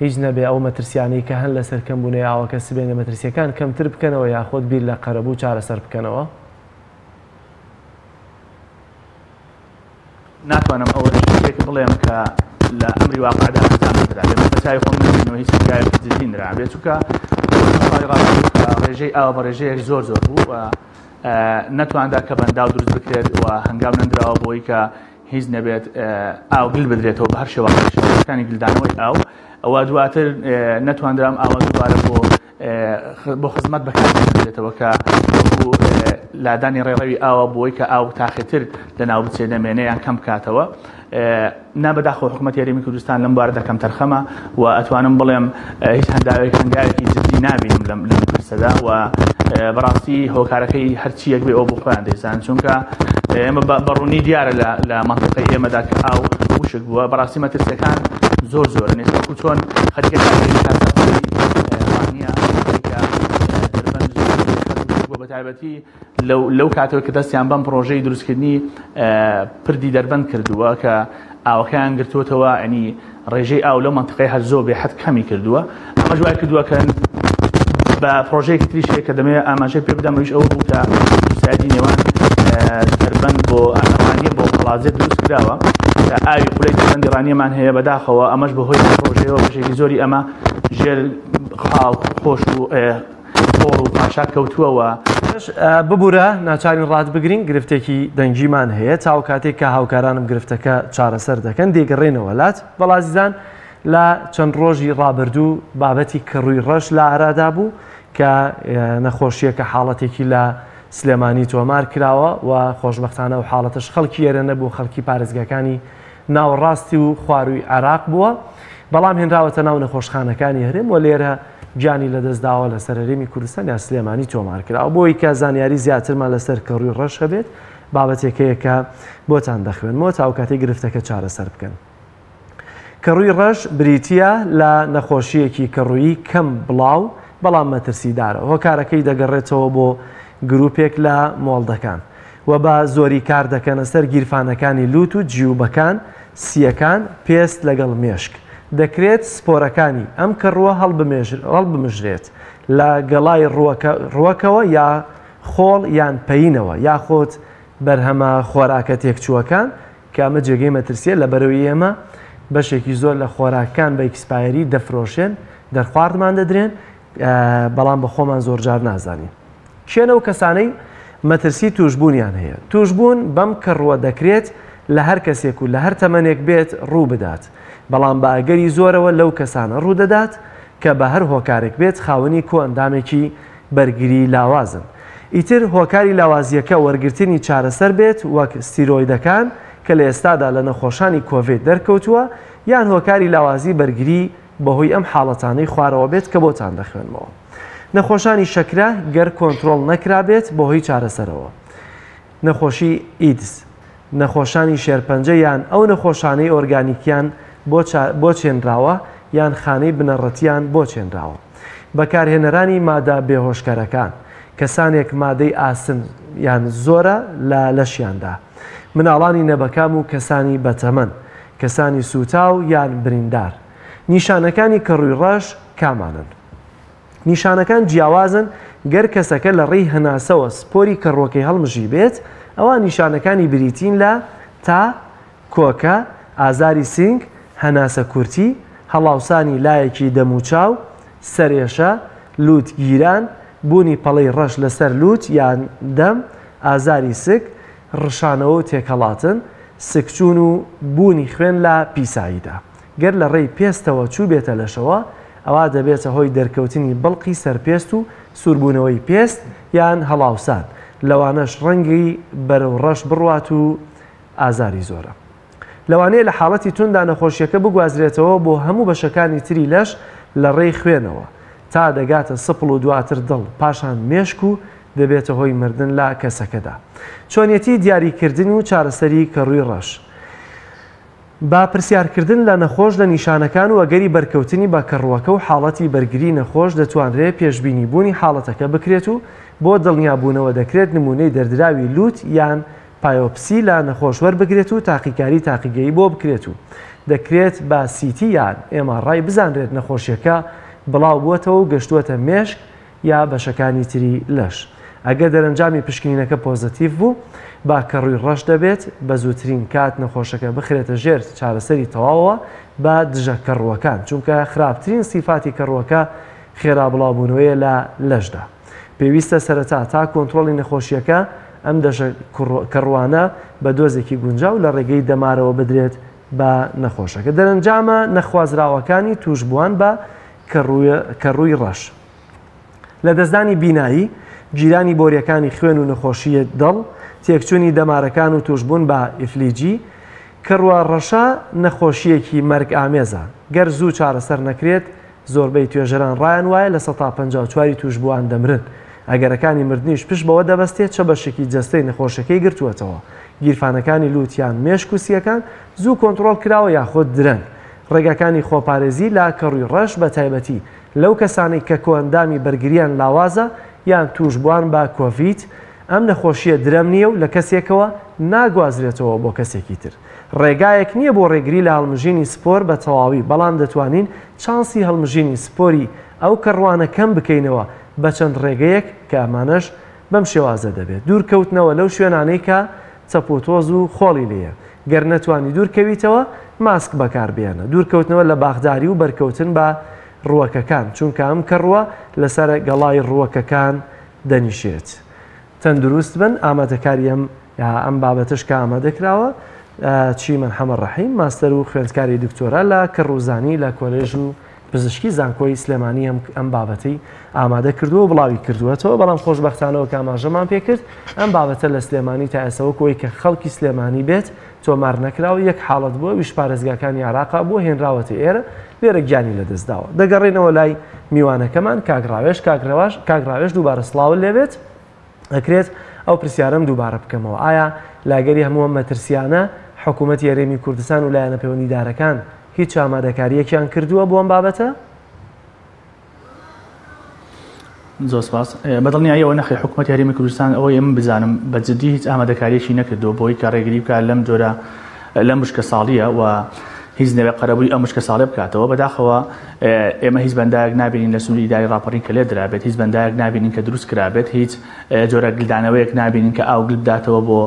هیچ نەبێ ئەو مەترسیانەی کە هەن لەسەر کەمبوونەوەی ئاوەکە سبەینێ مەترسییەکان کەمتر بکەنەوە یاخود بیر لە قەرەبوو و چارەسەر بکەنەوە؟ ناتوانم ئەوە شتێک بڵێم کە لە ئەمری واقعدا ئەنجام نەدرابێت. من بە چاوی خۆم نەبینەوە هیچ هەنگاوێکی جدی نرابێت، چونکە ساڵی ڕابردوو کە ڕێژەی ئاو بە ڕێژەیەک زۆر زۆر بوو و نەتوانرا کە بەنداو دروست بکرێت و هەنگاو نەندراوە بۆی کە هیچ نەبێت ئاو گل بدرێتەوە بە هەر شێوازێک گلدانەوەی ئاو ئەوە دواتر نەتواندرام ئاوە دووبارە بۆ بۆ خزمەت بەکاربهێنرێتەوە کە وەکو لادانی ڕێڕەوی ئاوە بۆی کە ئاو تاخێتر لەناو بچێ نەمێنێ یان کەم بکاتەوە. نا بەداخەوە حکوومەتی هەرێمی کوردستان لەم بوارەدا کەمتەرخەمە و ئەتوانم بڵێم هیچ هەنداوێک هەنگاوێکی جدی نابینم لەم لەم پرسەدا و بەڕاستی هۆکارەکەی هەرچیەک بێ ئەو بۆ خۆیان دەیزان، چونکە ئێمە بە ڕوونی دیارە لە مەنتیقەی ئێمەدا کە ئاو وشک بووە. بەڕاستی مەترسیەکان زۆر زۆرن. ئێستا وەکو چۆن خەریکە کارگەری کارساتی ڕانیە خەریکە دەربەند زۆر وشک بووە، بە تایبەتی لەو کاتەوە کە دەستیان بەم پڕۆژەی دروستکردنی پردی دەربەند کردووە کە ئاوەکەیان گرتووەتەوە، ینی ڕێژەی ئاو لەو مەنتیقەی هەر زۆر بێحەد کەمی کردووە. ئەمەش وای کردووە کە بە پڕۆژەیەکی تریش هەیە کە دەمەوێت ئاماژەی پێ بدەم، ئەویش ئەوە بوو کە سایدی نێوان دەربەند بۆ ڕانیە بۆ قەڵادزێ دروست کراوە کە ئاوی قولەی دەربەندی ڕانیەمان هەیە. بەداخەوە ئەمەش بەهۆی پڕۆژەیەوە بەشێکی زۆری ئەمە ژێر خاک خۆش و خۆڵ و پاشا کەوتووە و ببورە ناچارین ڕات بگرین گرفتێکی دەنگیمان هەیە تاو کاتێک کە هاوکارانم گرفتەکە چارەسەر دەکەن دەیگەڕێنەوە لات. بەڵازیزان لە چەند ڕۆژی ڕابردوو بابەتی کەڕووی ڕەش لە ئارادا بوو کە نەخۆشیەکە حاڵەتێکی لە سلێمانی تۆمار کراوە و خۆشبەختانە و حاڵەتەش خەڵکی ئێرە نەبوو، خەڵکی پارێزگاکانی ناوەڕاستی و خوارووی عێراق بووە، بەڵام هێنراوەتە ناو نەخۆشخانەکانی هەرێم و لێرە گیانی لەدەستداوە لەسەر هەرێمی کوردستان یا سلێمانی تۆمار کراوە. بۆ ئەوەی کە زانیاری زیاترمان لەسەر کەڕووی ڕەش هەبێت بابەتێک هەیە کە بۆتان دەخوێنمەوە تا ئەو کاتەی گرفتەکە چارەسەر بکەن. کەڕووی ڕەش بریتییە لە نەخۆشییەکی کەڕوویی کەم بڵاو بەڵام مەترسیدارە، هۆکارەکەی دەگەڕێتەوە بۆ گروپێک لە مۆڵدەکان و بە زۆری کار دەکەنە سەر گیرفانەکانی لوت و جیوبەکان، سییەکان، پێست لەگەڵ مێشک. دەکرێت سپۆرەکانی ئەم کەڕووە هەڵبمژرێت لە گەڵای ڕووەکەوە یا خۆڵ یان پەیینەوە یاخود بەرهەمە خۆراکە تێکچووەکان کە ئەمە جێگەی مەترسییە لەبەرئەوەی ئێمە بەشێکی زۆر لە خۆراکەکان بە expiry دەفرۆشێن، دەرخواردمان دەدرێن، بەڵام بە خۆمان زۆرجار نازانین. کێن ئەو کەسانەی مەترسی تووشبوونیان هەیە؟ تووشبوون بەم کەڕووە دەکرێت لە هەر کەسێک و لە هەر تەمەنێک بێت ڕوو بدات، بەڵام بە ئەگەری زۆرەوە لەو کەسانە ڕوو دەدات کە بە هەر هۆکارێک بێت خاوەنی کۆئەندامێکی بەرگری لاوازن. ئیتر هۆکاری لاوازییەکە وەرگرتنی چارەسەر بێت وەک ستیرۆیدەکان کە لە ئێستادا لە نەخۆشانی کۆڤید دەرکەوتووە یان هۆکاری لاوازی بەرگری بەهۆی ئەم حاڵەتانەی خوارەوە بێت کە بۆتان دەخوێنمەوە. نەخۆشانی شەکرە گەر کۆنترۆڵ نەکرابێت بەهۆی چارەسەرەوە. نەخۆشی ئیدز، نەخۆشانی شێرپەنجە یان ئەو نەخۆشانەی ئۆرگانیکیان بۆ چێنراوە یان خانەی بنەڕەتیان بۆ چێنراوە. بەکارهێنەرانی مادە بێهۆشکەرەکان، کەسانێک مادەی ئاسن یان زۆرە لە لەشیاندا. مناڵانی نەبەکام و کەسانی بەتەمەن، کەسانی سووتاو یان بریندار. نیشانەکانی کەڕووی ڕەش کامانەن؟ نیشانەکان جیاوازن، گەر کەسەکە لە ڕێی هەناسەوە سپۆری کەڕووەکەی هەڵمژیبێت، ئەوا نیشانەکانی بریتین لە، تا، کۆکە، ئازاری سینگ، هەناسە کورتی، هەڵاوسانی لایەکی دەموچاو، سەرئێشە، لووت گیران، بوونی پەڵەی ڕەش لەسەر لووت یان دەم، ئازاری سک، ڕشانەوە و تێکهەڵاتن، سکچوون و بوونی خوێن لە پیساییدا. گەر لە ڕێی پێستەوە چووبێتە لەشەوە، ئەوا دەبێتە هۆی دەرکەوتنی بڵقی سەر پێست و سووربوونەوەی پێست یان هەڵاوسان، لەوانەش ڕەنگی بەرەو ڕەش بڕوات و ئازاری زۆرە. لەوانەیە لە حاڵەتی تونددا نەخۆشییەکە بگوازرێتەوە بۆ هەموو بەشەکانی تری لەش لە ڕێی خوێنەوە، تا دەگاتە سپڵ و دواتر دڵ، پاشان مێشک و دەبێتە هۆی مردن لە کەسەکەدا. چۆنیەتی دیاریکردن و چارەسەری کەڕووی ڕەش. بە پرسیارکردن لە نەخۆش لە نیشانەکان و ئەگەری بەرکەوتنی بە کەڕووەکە و حاڵەتی بەرگری نەخۆش دەتوانرێ پێشبینی بوونی حاڵەتەکە بکرێت و بۆ دڵنیابوونەوە دەکرێت نموونەی دەردراوی لووت یان پایۆپسی لە نەخۆش وەربگرێت و تاقیکاری تاقیگەیی بۆ بکرێت و دەکرێت بە سیتی یان MRI بزانرێت نەخۆشیەکە بڵاوبووەتەوە و گەشتووەتە مێشک یا بەشەکانی تری لەش. ئەگەر دەرەنجامی پشکنینەکە پۆزەتیڤ بوو، با کەڕووی ڕەش دەبێت بە زووترین کات نەخۆشەکە بخرێتە ژێر چارەسەری تەواوەوە بە دژە کەڕووەکان، چونکە خراپترین سیفاتی کەڕووەکە خێرا بڵاوبوونەوەیە لە لەشدا. پێویستە سەرەتا تا کۆنترۆڵی نەخۆشییەکە ئەم دەژە کەڕووانە بە دۆزێکی گونجاو لە ڕێگەی دەمارەوە بدرێت بە نەخۆشەکە. دەرەنجامە نەخوازراوەکانی تووشبووان بە کەڕووی ڕەش. لەدەستدانی بینایی، گیرانی بۆرییەکانی خوێن و نەخۆشیی دڵ، تێکچوونی دەمارەکان و تووشبوون بە ئیفلیجی. کەڕووە ڕەشە نەخۆشییەکی مەرگئامێزە، گەر زوو چارەسەر نەکرێت، زۆربەی توێژەران ڕایان وایە 54% ی تووشبووان دەمرن. ئەگەرەکانی مردنیش پشت بەوە دەبەستێت چە بەشێکی جەستەی نەخۆشەکەی گرتووەتەوە، گیرفانەکانی لووت یان مێشک و سییەکان زوو کۆنتڕۆڵ کراوە یاخود درەنگ. ڕێگاکانی خۆپارێزی لە کەڕووی ڕەش بە تایبەتی لەو کەسانەی کە کۆئەندامی بەرگرییان لاوازە یان تووشبووان بە کۆڤید، ئەم نەخۆشییە درەم نییە و لە کەسێکەوە ناگوازرێتەوە بۆ کەسێکی تر. ڕێگایەک نییە بۆ ڕێگری لە هەڵمژینی سپۆر بە تەواوی، بەڵام دەتوانین چانسی هەڵمژینی سپۆری ئەو کەڕوانە کەم بکەینەوە بە چەند ڕێگەیەک کە ئەمانەش بەم شێوازە دەبێت، دوورکەوتنەوە لەو شوێنانەی کە چەپ و تۆز و خۆڵی لێیە، گەر نەتوانی دوورکەویتەوە ماسک بەکاربهێنە، دوورکەوتنەوە لە باخداری و بەرکەوتن بە ڕووەکەکان، چونکە ئەم کەڕووە لەسەر گەڵای ڕووەکەکان دەنیشێت. تەندروست بن، ئامادەکاری ئەم ئەم بابەتەش کە ئامادە کراوە چیمەن حەمە ڕەحیم ماستەر و خوێندکاری دکتۆرا لە کەڕووزانی لە کۆلێژ و پزیشکی زانکۆی سلێمانی ئەم ئەم بابەتەی ئامادە کردووە و بڵاوی کردووەتەوە بەڵام خۆشبەختانەوە کە ئاماژەمان پێکرد ئەم بابەتە لە سلێمانی تا ئێستا وەکو ئەوەی کە خەڵکی سلێمانی بێت تۆمار نەکراوە یەک حاڵەت بووە ویش پارێزگاکانی عێراقا بووە هێنراوەتە ئێرە لێرە گیانی لەدەستداوە دەگەڕێنەوە لای میوانەکەمان کاک ڕاوێژ کاک ڕەواش کاک ڕاوێژ دووبارە سڵاوت لێبێت ئەکرێت ئەو پرسیارەم دووبارە بکەمەوە ئایا لاگەری هەموو ئەم مەترسیانە حکوومەتی هەرێمی کوردستان و لایەنە پەیوەندیدارەکان هیچ ئامادەکارییەکیان کردووە بۆ ئەم بابەتە؟ زۆر سپاس. بە دڵنیاییەوە نەخێر حکوومەتی هەرێمی کوردستان ئەوەی من بزانم بە جدی هیچ ئامادەکارییەکی نەکردووە بۆی کە ڕێگری بکات لەم جۆرە لەم وشکە ساڵیە و هیچ نەبێ قەرەبووی ئەم وشکە ساڵێ بکاتەوە بەداخەوە ئێمە هیچ بەنداوێک نابینین لە سنووری ئیداری ڕاپەڕین کە لێ درابێت هیچ بەنداوێک نابینین کە دروست کرابێت هیچ جۆرە گلدانەوەیەک نابینین کە ئاو گل بداتەوە بۆ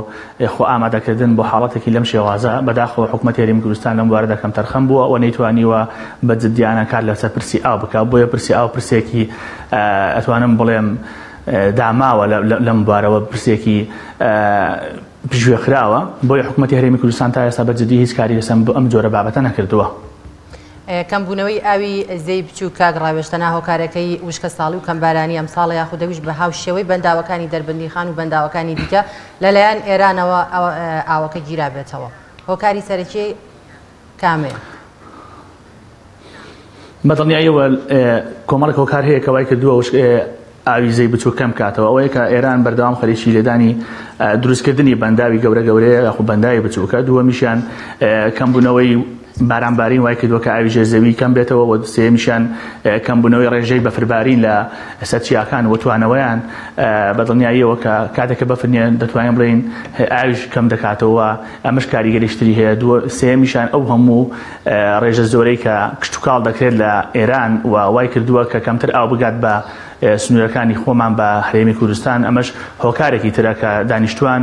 خۆ ئامادەکردن بۆ حاڵەتێکی لەم شێوازە بەداخەوە حکومەتی هەرێمی کوردستان لەم بوارەدا کەمتەرخەم بووە و نەیتوانیوە بە جدیانە کار لەسەر پرسی ئاو بکات بۆیە پرسی ئاو پرسێکی ئەتوانم بڵێم داماوە لەم بوارەوە پرسێکی پشتگوێخراوە، بۆیە حکومەتی هەرێمی کوردستان تا ئێستا بە جدی هیچ کاری لەسەر ئەم جۆرە بابەتە نەکردووە. کەمبوونەوەی ئاوی زێی بچووک کاک ڕاوێژ تەنها هۆکارەکەی وشکەساڵی و کەمبارانی ئەمساڵە یاخود ئەویش بە هاوشێوەی بەنداوەکانی دەربەندیخان و بەنداوەکانی دیکە لەلایەن ئێرانەوە ئاوەکە گیرابێتەوە هۆکاری سەرەکی کامەیە؟ بە دڵنیاییەوە کۆمەڵێک هۆکار هەیە کە وای کردووە ئاوی زێی بچووک کەم کاتەوە ئەوەیە کە ئێران بەردەوام خەریکی لێدانی دروستکردنی بەنداوی گەورە گەورەیە یاخود بەنداوی بچووکە دووەمیشیان کەمبوونەوەی بارانبارین وای کردووە کە ئاوی ژێر زەوی کەم بێتەوە و سێیەمیشیان کەمبوونەوەی ڕێژەی بەفربارین لە سەر چیاکان و توانەوەیان بە دڵنیاییەوە کە کاتێک کە بەفر نییە دەتوانین بڵێین ئاویش کەم دەکاتەوە ئەمەش کاریگەریی تری هەیە سێیەمیشیان ئەو هەموو ڕێژە زۆرەی کە کشتوکاڵ دەکرێت لە ئێران و وای کردووە کە کەمتر ئاو بگات بە سنوورەکانی خۆمان بە هەرێمی کوردستان ئەمەش هۆکارێکی ترە کە دانیشتوان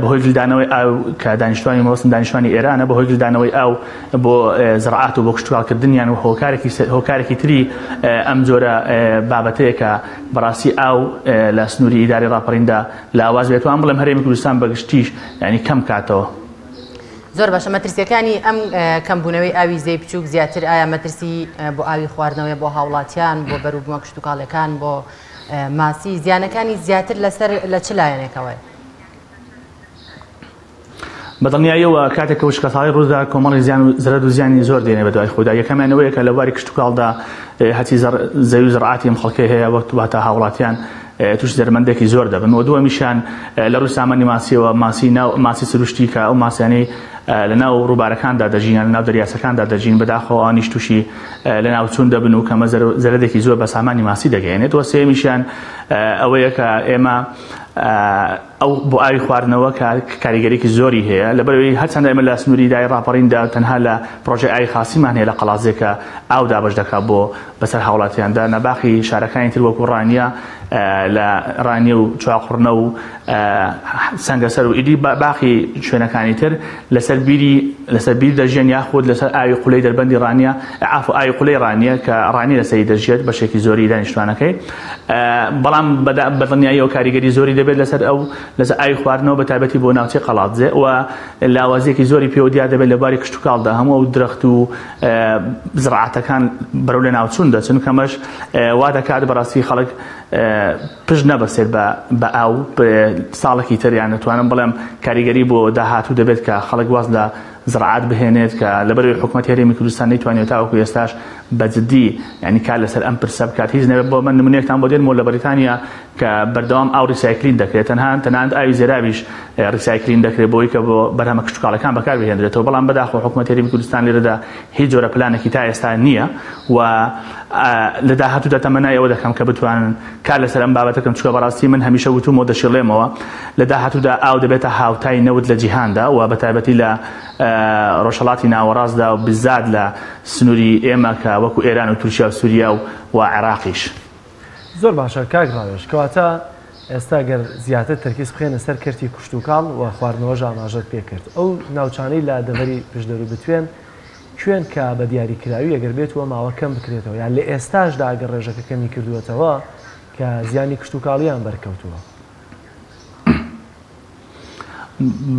بەهۆی گلدانەوەی ئاو کە دانیشتوانی مەبەستم دانیشتوانی ئێرانە بەهۆی گلدانەوەی ئاو بۆ زراعات و بۆ کشتوکاڵکردنیان و هۆکارێکی هۆکارێکی تری ئەم جۆرە بابەتەیە کە بەڕاستی ئاو لە سنووری ئیداری ڕاپەڕیندا لاواز بێت وان بڵێم هەرێمی کوردستان بەگشتیش یعنی کەم کاتەوە. زۆر باشە مەترسیەکانی ئەم کەمبوونەوەی ئاوی زێی بچووک زیاتر ئایا مەترسی بۆ ئاوی خواردنەوەی بۆ هاوڵاتیان بۆ بەروبوومە کشتوکاڵەکان بۆ ماسی زیانەکانی زیاتر لەسەر لە چ لایەنێکەوەی؟ بەدڵنیاییەوە کاتێک کە وشکەساڵی ڕوودا کۆمەڵی زیان و زەرەد و زیانی زۆر دێنێ بەدوای خۆیدا یەکەمیان ئەوەیە کە لە بواری کشتوکاڵدا هەچی زەوی و زەڕعاتی ئەم خەڵکەی هەیە وەک واتە هاوڵاتیان تووشی زەرمەندێکی زۆر دەبن و دووەمیشیان لە ڕووی سامانی ماسیەوە ماسی ناو ماسی سروشتی کە ئەو ماسیانەی لە ناو ڕووبارەکاندا دەژین یان لە ناو دەریاچەکاندا دەژین بەداخەوە ئەوانیش تووشی لەناوچوون دەبن و کەمە زەرەدێکی زۆر بە سامانی ماسی دەگەیەنێت و سێیەمیشیان ئەوەیە کە ئێمە ئەو بۆ ئاوی خواردنەوە کە کاریگەریی زۆری هەیە لەبەرئەوەی هەرچەندە ئێمە لە سنووری دای ڕاپەڕیندا تەنها لە پڕۆژەی ئاوی خاسیمان هەیە لە قەڵادزێ کە ئاو دابەش دەکات بۆ بەسەر هاوڵاتیاندا نە باقی شارەکانی تر وەکو ڕانیە لە ڕانیە و چواقوڕنە و سەنگەسەر و ئیدی باقی شوێنەکانی تر لەسەر بیری لەسەر بیر دەژیێن یاخود لەسەر ئاوی قولەی دەربەندی ڕانیە عافو ئاوی قولەی ڕانیە کە ڕانیە لەسەری دەژیێت بەشێکی زۆری دانیشتوانەکەی بەڵام بەدڵنیاییەوە کاریگەری زۆری دەبێت لەسەر ئەو لەسەر ئاوی خواردنەوە بە تایبەتی بۆ ناوچەی قەڵادزێ و لاوازیەکی زۆری پێوە دیار دەبێت لە بواری کشتوکاڵدا هەموو ئەو درەخت و زراعەتەکان بەرەو لەناوچوون دەچن کەمەش وا دەکات بەڕاستی خەڵک پشت نەبەستێت بە ئاو ساڵێکی تر یان دەتوانم بڵێم کاریگەری بۆ داهاتوو دەبێت کە خەڵک واز لە زراعات بهێنێت کە لەبەرەوەی حکومەتی هەرێمی کوردستان نەیتوانیوە تاوەکو ئێستاش بە جدی یعنی کار لەسەر ئەم پرسە بکات هیچ نەبێت بۆ من نمونەیەکتان بۆ دێنمەوە لە بەریتانیا کە بەردەوام ئاو ڕیسایکلین دەکرێت تەنها تەنانەت ئاوی زێراویش ڕیسایکلین دەکرێت بۆی کە بۆ بەرهەمە کشتوکاڵەکان بەکار بهێنرێتەوە بەڵام بەداخەوە حکومەتی هەرێمی کوردستان لێرەدا هیچ جۆرە پلانێکی تا ئێستا نییە و لە داهاتوودا تەمەنای ئەوە دەکەم کە بتوانن کار لەسەر ئەم بابەتە بکەم چونکە بەڕاستی من هەمیشە وتومە و دەشیڵێمەوە لە داهاتوودا ئاو دەبێتە هاوتای نەوت لە جیهاندا و بەتایبەتی لە ڕۆژهەڵاتی ناوەڕاستدا و بزاد لە سنووری ئێمە کە وەکو ئێران و تورکیا و سووریا و عێراقیش. زۆر باشە کاک ڕاوێژ، کەواتە ئێستا گەر زیاتر تەرکیز بخەینە سەر کەرتی کوشتوکاڵ و خواردنەوەش ئاماژەت پێکرد، ئەو ناوچانەی لە دەڤەری پشدەر و بتوێن کوێن کە بە دیاریکراوی ئەگەر بێت و ماوە کەم بکرێتەوە یان لە ئێستاشدا ئەگەر ڕێژەکە کەمی کردووەتەوە کە زیانی کشتوکاڵیان بەرکەوتووە؟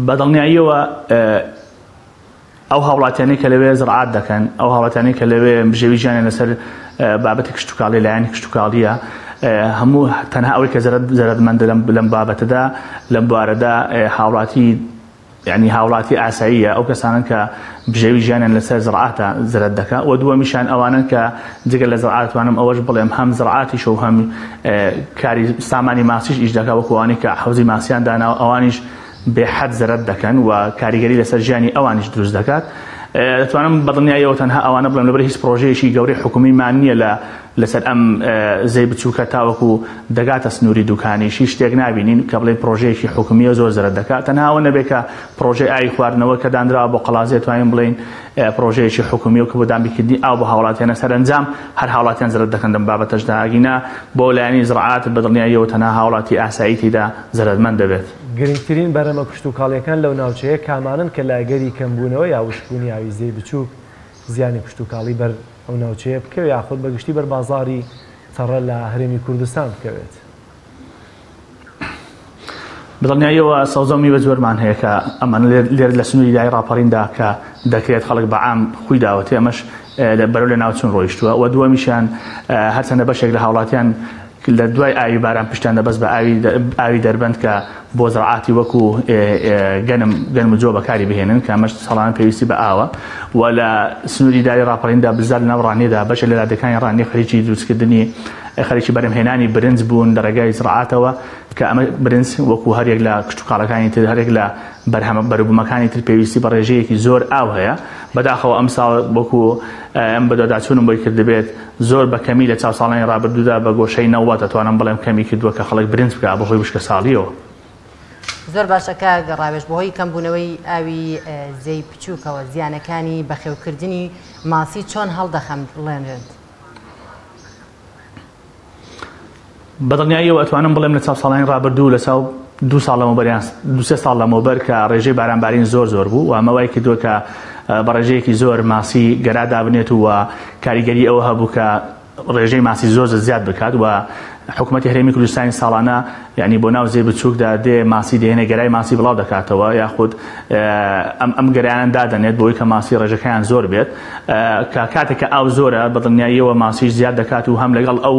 بە دڵنیاییەوە ئەو هاوڵاتیانەی کە لەوێ زڕعات دەکەن، ئەو هاوڵاتیانەی کە لەوێ بژێوی ژیانیان لەسەر بابەتی کشتوکاڵی لایەنی کشتوکاڵیە هەموو تەنها ئەوەی کە زەرەدمەندە لەم بابەتەدا لەم بوارەدا هاوڵاتی یعنی هاوڵاتی ئاساییە ئەو کەسانن کە بژێوی ژیانیان لەسەر زڕعاتە زەرەد دەکا و دووەمیشان ئەوانن کە جگە لە زڕعات توانم ئەوەش بڵێم هەم زڕعاتیش و هەم کاری سامانی ماسیش ئیش دەکا وەکو ئەوانەی کە حەوزی ماسیان داناوە ئەوانیش بێ حەد زەرەد دەکەن و کاریگەری لەسەر ژیانی ئەوانیش دروست دەکات. دەتوانم بەدڵنیاییەوە تەنها ئەوانە بڵێم لەبەر هیچ پڕۆژەیەکی گەورەی حکومیمان نییە لە لەسەر ئەم زێی بچووکە تاوەکو دەگاتە سنووری دوکانیش هیچ شتێک نابینین کە بڵێین پڕۆژەیەکی حکومییە زۆر زەرەد دەکات تەنها ئەوە نەبێت کە پڕۆژەی ئاوی خواردنەوە کە دانراوە بۆ قەڵادزێ توانین بڵێین پڕۆژەیەکی حکومییە و کە بۆ دابینکردنی ئاو بۆ هاوڵاتیانە سەرەنجام هەر هاوڵاتیان زەرەد دەکەن لەم بابەتەشدا ئەگینا بۆ لایەنی زڕعات بەدڵنیاییەوە تەنها هاوڵاتی ئاسایی تێیدا زەرەرمەند دەبێت. گرنگترین بەرهەمە کشتوکاڵییەکان لەو ناوچەیە کامانەن کە لە ئەگەری کەمبوونەوە یا وشکبوونی ئاوی زێی بچووک زیانی کشتوکاڵی بەر ئەو ناوچەیە بکەوێت یاخود بە گشتی بەر بازاڕی تەڕە لە هەرێمی کوردستان بکەوێت؟ بەدڵنیاییەوە سەوزە و میوە زۆرمان هەیە کە ئەمانە لێرە لە سنووری دای ڕاپەڕیندا کە دەکرێت خەڵک بە عام خوی داوەتێ ئەمەش بەرەو لەناوچوون ڕۆیشتووە و دووەمیشیان هەرچەندە بەشێک لە هاوڵاتیان لە دوای ئاوی باران پشتیان دەبەست بە ئاوی ئاوی دەربەند کە بۆ زراعاتی وەکو گەنم گەنم و جۆ بەکاری بهێنن کە ئەمەش ساڵانە پێویستی بە ئاوە و لە سنووری داری ڕاپەڕیندا بزار لەناو ڕانیەدا بەشێک لە لادێکانی ڕانیە خەریکی دروستکردنی خەریکی بەرهەمهێنانی برنج بوون لە ڕێگای زراعاتەوە کە ئەمە برنج وەکو هەریەک لە کشتوکاڵەکانی تر هەرێک لە بەرهەمە بەروبوومەکانی تر پێویستی بە ڕێژەیەکی زۆر ئاو هەیە بەداخەوە ئەمساڵ وەکو ئەم بەدواداچوونم بۆی کردبێت زۆر بە کەمی لە چاو ساڵانی ڕابردوودا بە گۆشەی 90 دەتوانم بڵێم کەمی کردووە کە خەڵک برنج بکا بەهۆی وشکە ساڵیەوە. زۆر باشە کاک ڕاوێژ بەهۆی کەمبوونەوەی ئاوی زێی بچووکەوە زیانەکانی بەخێوکردنی ماسی چۆن هەڵدەخەمڵێنرێت؟ بەدڵنیاییەوە ئەتوانم بڵێم لە چاو ساڵانی ڕابردوو لە چاو دوو ساڵ لەمەوبەر یان دوو سێ ساڵ لەمەوبەر کە ڕێژەی بارانبارین زۆر زۆر بوو و ئەمە وای کردووە کە بە ڕێژەیەکی زۆر ماسی گەرا دابنێت و کاریگەری ئەوە هەبوو کە ڕێژەی ماسی زۆر زۆر زیاد بکات و حکوومەتی هەرێمی کوردستانی ساڵانە یعنی بۆ ناو زێ بچووکدا دێ ماسی دێنێ گەرای ماسی بڵاو دەکاتەوە یاخود ئەم ئەم گەرایان دادەنێت بۆی کە ماسی ڕێژەکەیان زۆر بێت کە کاتێک کە ئاو زۆرە بە دڵنیاییەوە ماسیش زیاد دەکات و هەم لەگەڵ ئەو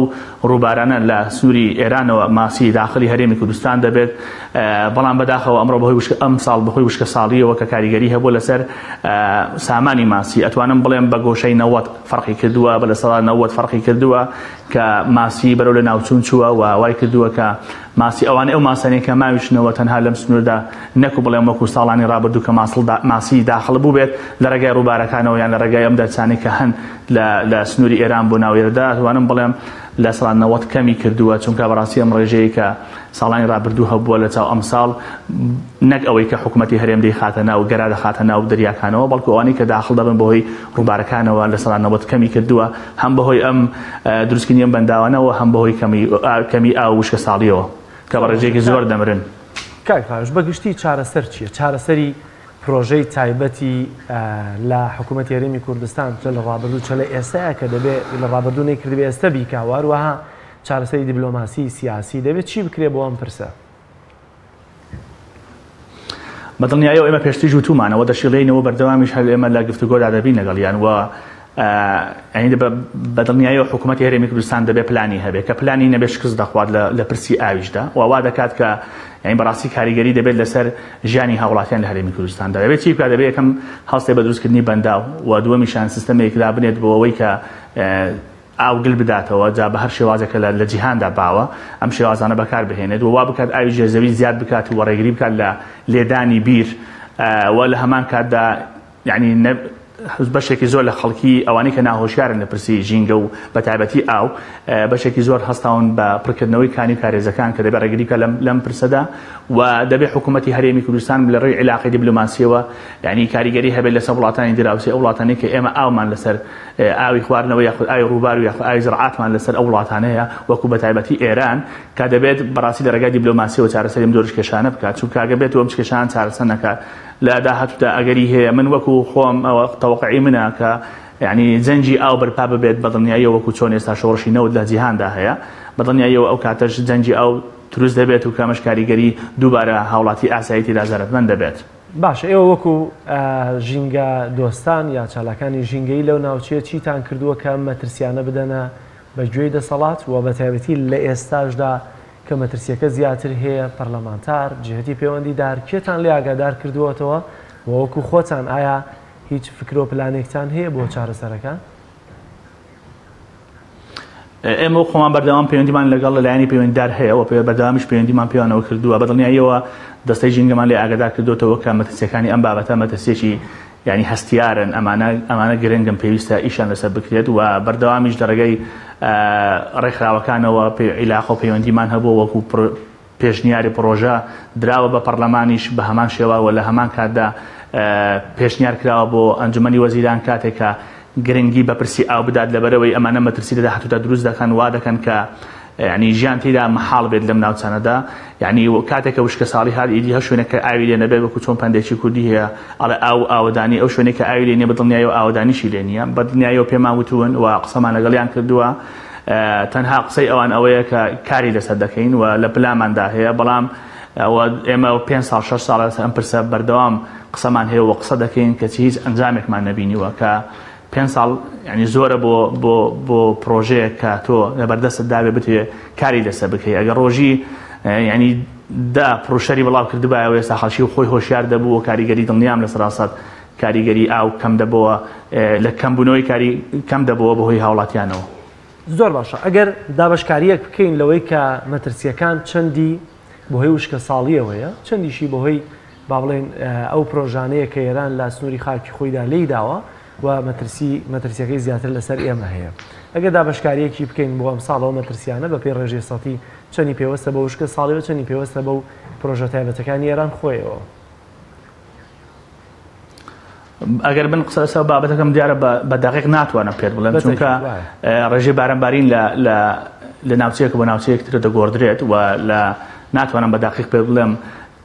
ڕووبارانە لە سنووری ئێرانەوە ماسی داخلی هەرێمی کوردستان دەبێت بەڵام بەداخەوە ئەمڕۆ بەهۆی وشکە ئەم ساڵ بەهۆی وشکە ساڵیەوە کە کاریگەری هەبوو لەسەر سامانی ماسی ئەتوانم بڵێم بە گۆشەی 90 فەرقی کردووە بە 90% فەرقی کردووە کە ماسی بەرەو لە ناوچوون چووە و وای کردووە کە ماسی ئەوانەی ئەو ماسانەی کە ماویشنەوە تەنها لەم سنووردا نەکو بڵێم وەکو ساڵانی ڕابردوو کە ماسڵ ماسی داخڵ بووبێت لە ڕێگای ڕووبارەکانەوە یان لە ڕێگای ئەم دەرچانەی کە هەن لە لە سنووری ئێران بۆ ناو ئێرەدا ئەتوانم بڵێم 90% کەمی کردووە چونکە بەڕاستی ئەم ڕێژەیە کە ساڵانی ڕابردوو هەبووە لە چاو ئەمساڵ نەک ئەوەی کە حکوومەتی هەرێم دەیخاتە ناو گەرا دەخاتە ناو دەریاکانەوە بەڵکو ئەوانەی کە داخڵ دەبن بەهۆی ڕووبارەکانەوە 90% کەمی کردووە هەم بەهۆی ئەم دروستکردنی ئەم بەنداوانەوە هەم بەهۆی کەمی کەمی ئاو وشکە ساڵیەوە کە بە ڕێژەیەکی زۆر دەمرن. کاک ڕاوێژ بە گشتی چارەسەر چییە؟ چارەسەری پرۆژەی تایبەتی لە حکوومەتی هەرێمی کوردستان چە لە ڕابردوو چە لە ئێستایا کە دەبێ لە ڕابردوو نەیکردبێ ئێستە بیکا و هەروەها چارەسەری دیبلۆماسی سیاسی دەبێ چی بکرێ بۆ ئەم پرسە؟ بە دڵنیاییەوە ئێمە پێشتریش وتومانە و دەشیڵێینەوە بەردەوامیش هەر ئێمە لە گفتوگۆدا دەبین لەگەڵیان و یعنی بە دڵنیاییەوە حکوومەتی هەرێمی کوردستان دەبێت پلانی هەبێت کە پلانی نەبێت شکست دەخوات لە پرسی ئاویشدا و وا دەکات کە یعنی بەڕاستی کاریگەری دەبێت لەسەر ژیانی هاوڵاتیان لە هەرێمی کوردستاندا دەبێت چی بکات دەبێت یەکەم هەڵسێ بە دروستکردنی بەنداو و دووەمیشان سیستەمێک دابنێت بۆ ئەوەی کە ئاو گل بداتەوە، جا بە هەر شێوازێک کە لە جیهاندا باوە، ئەم شێوازانە بەکار بهێنێت و وا بکات ئاوی ژێر زەوی زیاد بکات و ڕێگری بکات لە لێدانی بیر و لە هەمان کاتدا یعنی بەشێکی زۆر لە خەڵکی ئەوانەی کە ناهۆشیارن لە پرسی ژینگە و بە تایبەتی ئاو بەشێکی زۆر هەستاون بە پڕکردنەوەی کانی و کارێزەکان کە دەبێت ڕێگری بکات لەم پرسەدا و دەبێت حکوومەتی هەرێمی کوردستان لە ڕێی عیلاقەی دیبلۆماسیەوە یعنی کاریگەری هەبێت لەسەر وڵاتانی دراوسێ ئەو وڵاتانەی کە ئێمە ئاومان لەسەر ئاوی خواردنەوە یاخود ئاوی ڕووبار و یاخود ئاوی زراعاتمان لەسەر ئەو وڵاتانەیە وەکو بەتایبەتی ئێران کە دەبێت بەڕاستی لە ڕێگای دیبلۆماسیەوە چارەسەری ئەم جۆرە کێشانە بکات چونکە ئەگەر بێت و ئەم کێشان چارەسەر نەکات لە داهاتوودا ئەگەری هەیە من وەکو خۆم ئەوە تەوەقعی منە کە یعنی جەنگی ئاو بەرپا ببێت بە دڵنیاییەوە وەکو چۆن ئێستا شۆڕشی نەوت لە جیهاندا هەیە بە دڵنیاییەوە ئەو کاتەش جەنگی ئاو دروست دەبێت و کە ئەمەش کاریگەری دووبارە هاوڵاتی ئاسایی تێدا زەرەدمەند دەبێت. باشە ئێوە وەکو ژینگە دۆستان یا چالاکانی ژینگەیی لەو ناوچەیە چیتان کردووە کە ئەم مەترسیانە بدەنە بە گوێی دەسەڵات و بەتایبەتی لە ئێستاشدا کە مەترسیەکە زیاتر هەیە پەرلەمانتار، جهتی پەیوەندیدار کێتان لێ ئاگادار کردووەتەوە و وەکو خۆتان ئایا هیچ فکرو پلانێکتان هەیە بۆ چارەسەرەکان؟ ئێمە وەک خۆمان بەردەوام پەیوەندیمان لەگەڵ لایەنی پەیوەندیدار هەیە و بەردەوامیش پەیوەندیمان پێیانەوە کردووە بە دڵنیاییەوە دەستەی ژینگەمان لێ ئاگادار کردوێتەوە کە مەترسیەکانی ئەم بابەتە مەترسیەکی یعنی هەستیارن ئەمانە ئەمانە گرنگن پێویستە ئیشیان لەسەر بکرێت و بەردەوامیش لە ڕێگەی ڕێکخراوەکانەوە عیلاقە و پەیوەندیمان هەبووە وەکو پێشنیاری پڕۆژە دراوە بە پەڕلەمانیش بە هەمان شێوە و لە هەمان کاتدا پێشنیار کراوە بۆ ئەنجومەنی وەزیران کاتێک کە گرنگی بە پرسی ئاو بدات لەبەرئەوەی ئەمانە مەترسی لە داهاتوودا دروست دەکەن وا دەکەن کە یعنی ژیان تێدا مەحاڵ بێت لەم ناوچانەدا یعنی کاتێک کە وشکە ساڵی هات ئیدی هەر شوێنێک کە ئاوی لێ نەبێت وەکو چۆن پەندێکی کوردی هەیە ئەڵێ ئاو ئاوەدانی ئەو شوێنێک کە ئاوی لێ نییە بە دڵنیاییەوە ئاوەدانیشی لێ نییە بە دڵنیاییەوە پێمان وتوون و قسەمان لەگەڵیان کردووە تەنها قسەی ئەوان ئەوەیە کە کاری لەسەر دەکەین و لە پلانماندا هەیە، بەڵام ئەوە ئێمە پێنج ساڵ شەش ساڵە لەسەر ئەم پرسە بەردەوام قسەمان هەیە و قسە دەکەین کەچی هیچ ئەنجامێکمان نەبینیوە کە پێنج ساڵ یعنی زۆرە بۆ بۆ بۆ پرۆژەیەک کە تۆ لەبەردەستت دابێ بتوێ کاری لەسەر بکەی ئەگەر ڕۆژی یعنی دا پڕوشەری بڵاو کردبایەوە ئێستا خەڵکی و خۆی هۆشیار دەبوو و کاریگەری دڵنیام لە سەراسەد کاریگەری ئاو کەم دەبەوە لە کەمبوونەوەی کاری کەم دەبەوە بەهۆی هاوڵاتیانەوە. زۆر باشە ئەگەر دابەشکارییەک بکەین لەوەی کە مەترسییەکان چەندی بەهۆی وشکەساڵییەوەیە چەندیشی بەهۆی با بڵێین ئەو پرۆژانەیە کە ئێران لە سنووری خاکی خۆیدا لێی داوە و مەترسی مەترسیەکەی زیاتر لەسەر ئێمە هەیە ئەگەر دابەشکارییەکی بکەین بۆ ئەمساڵ ئەو مەترسیانە بەپێی ڕێژەی سەتی چەندی پێوەستە بە وشکە ساڵی و چەندی پێوەستە بەو پرۆژە تایبەتەکانی ئێران خۆیەوە. ئەگەر من قسە لەسەر بابەتەکەم دیارە بە دەقیق ناتوانم پێت بڵێم چونکە ڕێژەی بارانبارین لە لە لە ناوچەیەک بۆ ناوچەیەک تر دەگۆڕدرێت و لە ناتوانم بە دەقیق پێ بڵێم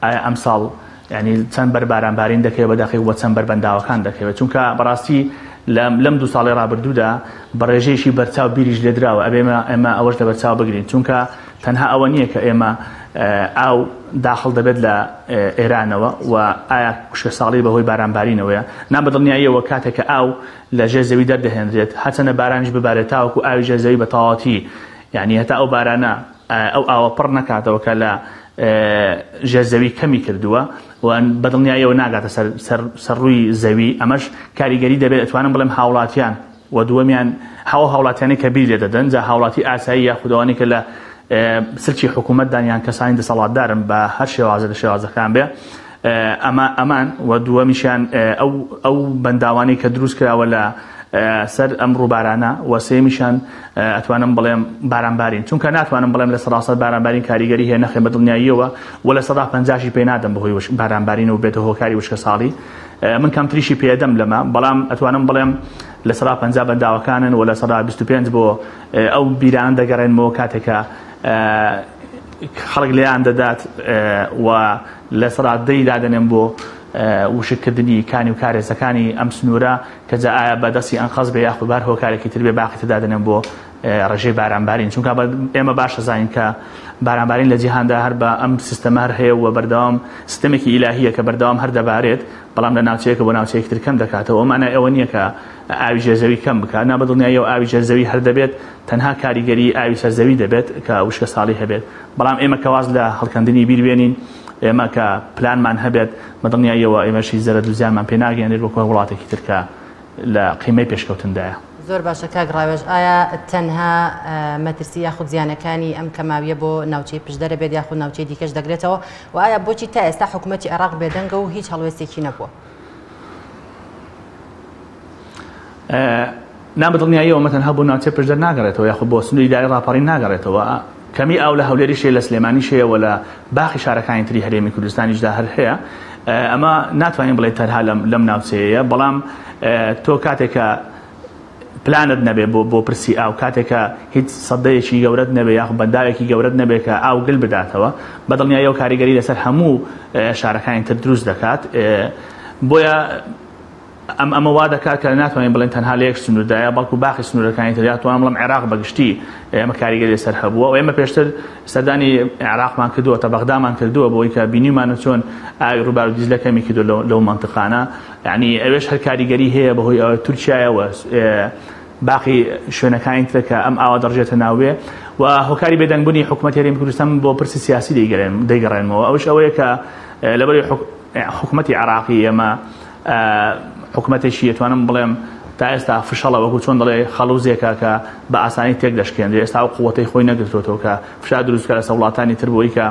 ئایا ئەمساڵ ینی چەند بەر بارانبارین دەکەوێت بە دەقیق وە چەند بەر بەنداوەکان دەکەوێت چونکە بەڕاستی لەم دوو ساڵی ڕابردوودا بە ڕێژەیەکی بەرچاو بیریش لێدراوە ئەبێ ئێمە ئەوەش لەبەرچاو بگرین چونکە تەنها ئەوە نییە کە ئێمە ئاو داخڵ دەبێت لە ئێرانەوە و ئایا وشکەساڵی بەهۆی بارانبارینەوەیە؟ نا بە دڵنیاییەوە کاتێک کە ئاو لە ژێر زەوی دەردەهێنرێت هەرچەندە بارانیش ببارێت تاوەکو ئاوی ژێر زەوی بە تەواوەتی یعنی هەتا ئەو بارانە ئەو ئاوە پڕ نەکاتەوە کە لە ژێر زەوی کەمی کردووە و بە دڵنیاییەوە ناگاتە سەر سەر سەر ڕووی زەوی ئەمەش کاریگەری دەبێت ئەتوانم بڵێم هاوڵاتیان و دووەمیان ئەو هاوڵاتیانەی کە بیر لێدەدەن جا هاوڵاتی ئاسایی یاخود ئەوانەی کە لە سلکی حکوومەتدان یان کەسانی دەسەڵاتدارن بە هەر شێوازە لە شێوازەکان بێ ئەمە ئەمان و دووەمیشیان ئەو ئەو بەنداوانەی کە دروست کراوە لە سەر ئەم ڕووبارانە و سێمیشان ئەتوانم بڵێم بارانبارین چونکە ناتوانم بڵێم لە سەراسەر بارانبارین کاریگەری هەیە نەخێ بە دڵنیاییەوە و لە سەدا پەنجاشی پێ نادەم بەهۆی بارانبارین و بێتە هۆکاری وشکە ساڵی من کەمتریشی پێدەم لەمە بەڵام ئەتوانم بڵێم 50% بەنداوەکانن و 25% بۆ ئەو بیرانە دەگەڕێنمەوە کاتێکە خەڵک لێیان دەدات و 10% دادەنێم بۆ وشککردنی کانی و کارێزەکانی ئەم سنوورە کە جا ئایا بە دەستی ئەنقەست بێ یاخود بار هۆکارێکی تر بێ باقی تر دادەنێم بۆ ڕێژەی بارانبارین چونکە ئێمە باش ئەزانین کە بارانبارین لە جیهاندا هەر بە ئەم سیستەمە هەر هەیە و بەردەوام سیستەمێکی ئیلاهیە کە بەردەوام هەر دەبارێت بەڵام لە ناوچەیەکە بۆ ناوچەیەکی تر کەم دەکاتەوە ئەو مانای ئەوە نییە کە ئاوی ژێرزەوی کەم بکات نا بە دڵنیاییەوە ئاوی ژێرزەوی هەر دەبێت تەنها کاریگەری ئاوی سەرزەوی دەبێت کە وشکە ساڵی هەبێت بەڵام ئێمە کە واز لە هەڵکەندنی بیر بێنین ئێمە کە پلانمان هەبێت بە دڵنیاییەوە ئێمەش هیچ زەرەد و زیانمان پێ ناگەیەنێت وەکو هەر وڵاتێکی تر کە لە قیمەی پێشکەوتندایە. زۆر باشە کاک ڕاوێژ ئایا تەنها مەترسی یاخود زیانەکانی ئەم کەماویە بۆ ناوچەی پشدەرە بێت یاخود ناوچەی دیکەش دەگرێتەوە و ئایا بۆچی تا ئێستا حکوومەتی عێراق بێدەنگە و هیچ هەڵوێستێکی نەبووە؟ نا بە دڵنیاییەوە ئەمە تەنها بۆ ناوچەی پشدەر ناگەڕێتەوە یاخود بۆ سنووری ئیدارەی ڕاپەڕین ناگەڕێتەوە کەمی ئاو لە هەولێریش هەیە لە سلێمانیش هەیە و لە باقی شارەکانی تری هەرێمی کوردستانیشدا هەر هەیە ئەمە ناتوانین بڵێ تەنها لەم ناوچەیە بەڵام تۆ کاتێک کە پلانت نەبێ بۆ بۆ پرسی ئاو کاتێک کە هیچ سەدەیەکی گەورەت نەبێ یاخود بەنداوێکی گەورەت نەبێ کە ئاو گل بداتەوە بە دڵنیاییەوە کاریگەری لەسەر هەموو شارەکانی تر دروست دەکات بۆیە ئەم ئەمە وا دەکات کە ناتوانین بڵێن تەنها لە یەک سنووردایە بەڵکو باقی سنوورەکانی تر یاتوانم بڵێم عێراق بە گشتی ئێمە کاریگەری لەسەر هەبووە و ئێمە پێشتر سەردانی عێراقمان کردووە تا بەغدامان کردووە بۆی کە بینیمانە چۆن ئاوی ڕووبار و دیجلە کەمی کردو لەو مەنتقانە یعنی ئەوێش هەر کاریگەری هەیە بەهۆی ئەوە تورکیایەوە باقی شوێنەکانی ترە کە ئەم ئاوە دەڕژێتە ناوێ و هۆکاری بێدەنگبوونی حکوومەت هەرێمی کوردستان بۆ پرسی سیاسی دەیگەڕێنمەوە ئەوش ئەوەیە کە لەبەری حکوومەتی عێراقی ئێمە حکومەتێکی ئەتوانم بڵێم تا ئێستا فشەڵە وەکو چۆن دەڵێ خەڵوزێکە کە بە ئاسانی تێک دەشکێنرێ ئێستا ئەو قوەتەی خۆی نەگرتوێتەوە کە فشار دروست بکات لەسەر وڵاتانی تر بۆی کە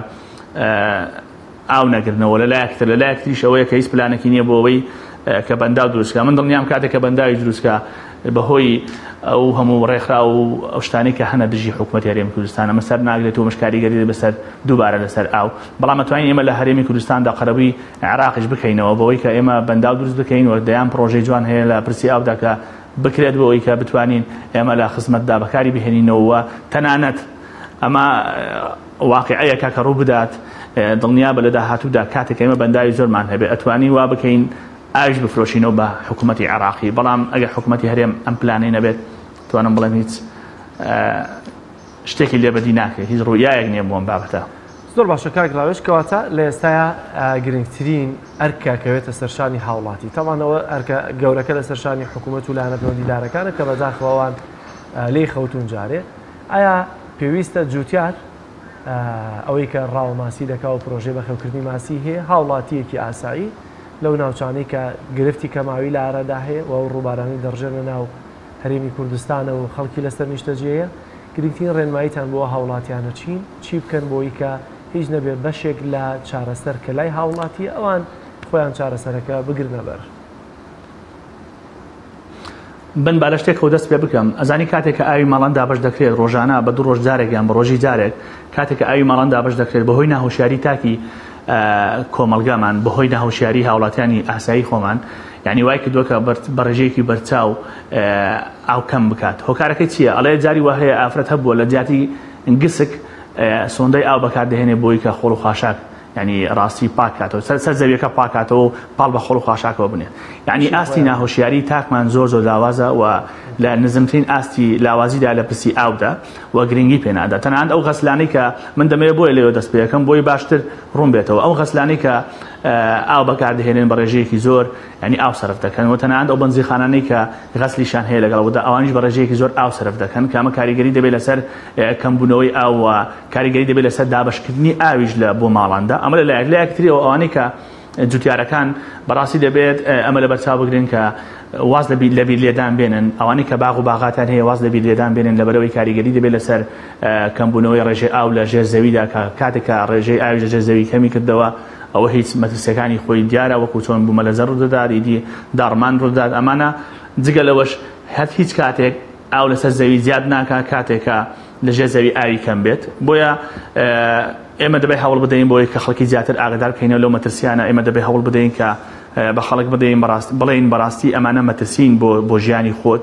ئاو نەگرنەوە لە لایەک تر لە لایەک تریش ئەوەیە کە هیچ پلانێکی نییە بۆ ئەوەی کە بەنداو دروست بکات من دڵنیام کاتێک کە بەنداوی دروست بکات بەهۆی ئەو هەموو ڕێکخراو و ئەو شتانەی کە هەنە دژی حکوومەتی هەرێمی کوردستان ئەمە سەر ناگرێت و ئەمەش کاریگەری بەسەر دووبارە لەسەر ئاو بەڵام ئەتوانین ئێمە لە هەرێمی کوردستاندا قەرەبووی عێراقیش بکەینەوە بەوەی کە ئێمە بەنداو دروست بکەین و دەیان پڕۆژەی جوان هەیە لە پرسی ئاودا کە بکرێت بۆ ئەوەی کە بتوانین ئێمە لە خزمەتدا بەکاری بهێنینەوە و تەنانەت ئەمە واقیعەیەکە کە ڕوو بدات دڵنیابە لە داهاتوودا کاتێک ئێمە بەنداوی زۆرمان هەبێت ئەتوانین وا بکەین ئاویش بفرۆشینەوە بە حکوومەتی عێراقی بەڵام ئەگەر حکوومەتی هەرێم ئەم پلانەی نەبێت توانم بڵێم هیچ شتێکی لێ بەدی ناکرێت هیچ ڕوئیایەک نییە بۆ ئەم بابەتە. زۆر باشە کاک ڕاوێژ، کەواتە لە ئێستایا گرنگترین ئەرکە کەوێتە سەرشانی هاوڵاتی، تەبعەن ئەوە ئەرکە گەورەکە لەسەر شانی حکوومەت و لایەنە پەیوەندیدارەکانە کە بەداخەوە ئەوان لێی خەوتوون جارێ. ئایا پێویستە جوتیار ئەوەی کە ڕاوە ماسی دەکا و پرۆژەی بەخێوکردنی ماسی هەیە، هاوڵاتییەکی ئاسایی لەو ناوچانەی کە گرفتی کەماوی لە ئارادا هەیە و ئەو ڕووبارانەی دەڕژێنە ناو هەرێمی کوردستانە و خەڵکی لەسەر نیشتەجێیە، گرنگترین ڕێنماییتان بۆ ئەو هاوڵاتیانە چین؟ چی بکەن بۆی کە هیچ نەبێ بەشێک لە چارەسەر کە لای هاوڵاتییە ئەوان خۆیان چارەسەرەکە بگرنە بەر؟ من با لە شتێکەوە دەست پێ بکەم ئەزانی کاتێک کە ئاوی ماڵان دابەش دەکرێت ڕۆژانە بە دوو ڕۆژ جارێک یان بە ڕۆژی جارێک کاتێک کە ئاوی ماڵان دابەش دەکرێت بەهۆی ناهۆشیاری تاکی کۆمەڵگامان بەهۆی ناهۆشیاری هاوڵاتیانی ئاسایی خۆمان یعنی وای کردووە کە بە ڕێژەیەکی بەرچاو ئاو کەم بکات هۆکارەکەی چییە ئەڵێ جاری وا هەیە ئافرەت هەبووە لە جیاتی گسک سۆندەی ئاو بەکاردەهێنێ بۆی کە خۆڵ و خاشاک یعنی ڕاستی پاک کاتەوە سەر سەر زەویەکە پاکاتەوە و پاڵ بە خۆڵ و خاشاکەوە بنێت یعنی ئاستی ناهۆشیاری تاکمان زۆر زۆر لاوازە و لە نزمترین ئاستی لاوازیدا لە پرسی ئاودا و گرنگی پێنادا تەنانەت ئەو غەسلانەی کە من دەمەوێت بۆیە لێوە دەست پێەکەم بۆی باشتر ڕوون بێتەوە ئەو غەسلانەی کە ئاو بەکاردەهێنن بە ڕێژەیەکی زۆر یعنی ئاو سەرف دەکەن و تەنانەت ئەو بەنزیخانانەی کە غەسلیشان هەیە لەگەڵ ودا ئەوانیش بە ڕێژەیەکی زۆر ئاو سەرف دەکەن کە ئەمە کاریگەری دەبێت لەسەر کەمبوونەوەی ئاو و کاریگەری دەبێت لەسەر دابەشکردنی ئاویش لە بۆ ماڵاندا ئەمە لە لایەک لایەک تریەوە ئەوانەی کە جوتیارەکان بەڕاستی دەبێت ئەمە لەبەرچاو بگرن کە واز لە بیر لە بیر لێدان بێنن ئەوانەی کە باغ و باغاتیان هەیە واز لە بیر لێدان بێنن لەبەرەوەی کاریگەری دەبێت لەسەر کەمبوونەوەی ڕێژەی ئاو لە ژێر زەویدا کە کاتێک کە ڕێژەی ئاوی لە ژێر زەوی کەمی کردەوە ئەوە هیچ مەترسیەکانی خۆی دیارە وەکو چۆن بوومەلەرزە ڕوودەدات ئیدی داڕمان ڕوودەدات ئەمانە جگە لەوەش هەر هیچ کاتێک ئاو لەسەر زەوی زیاد ناکا کاتێک کە لە ژێر زەوی ئاوی کەم بێت بۆیە ئێمە دەبێت هەوڵ بدەین بۆی کە خەڵکی زیاتر ئاگدار بکەینەوە لەو مەترسیانە ئێمە دەبێت هەوڵ بدەین کە بە خەڵک بدەین بەڕاست بڵێین بەڕاستی ئەمانە مەترسین بۆ بۆ ژیانی خۆت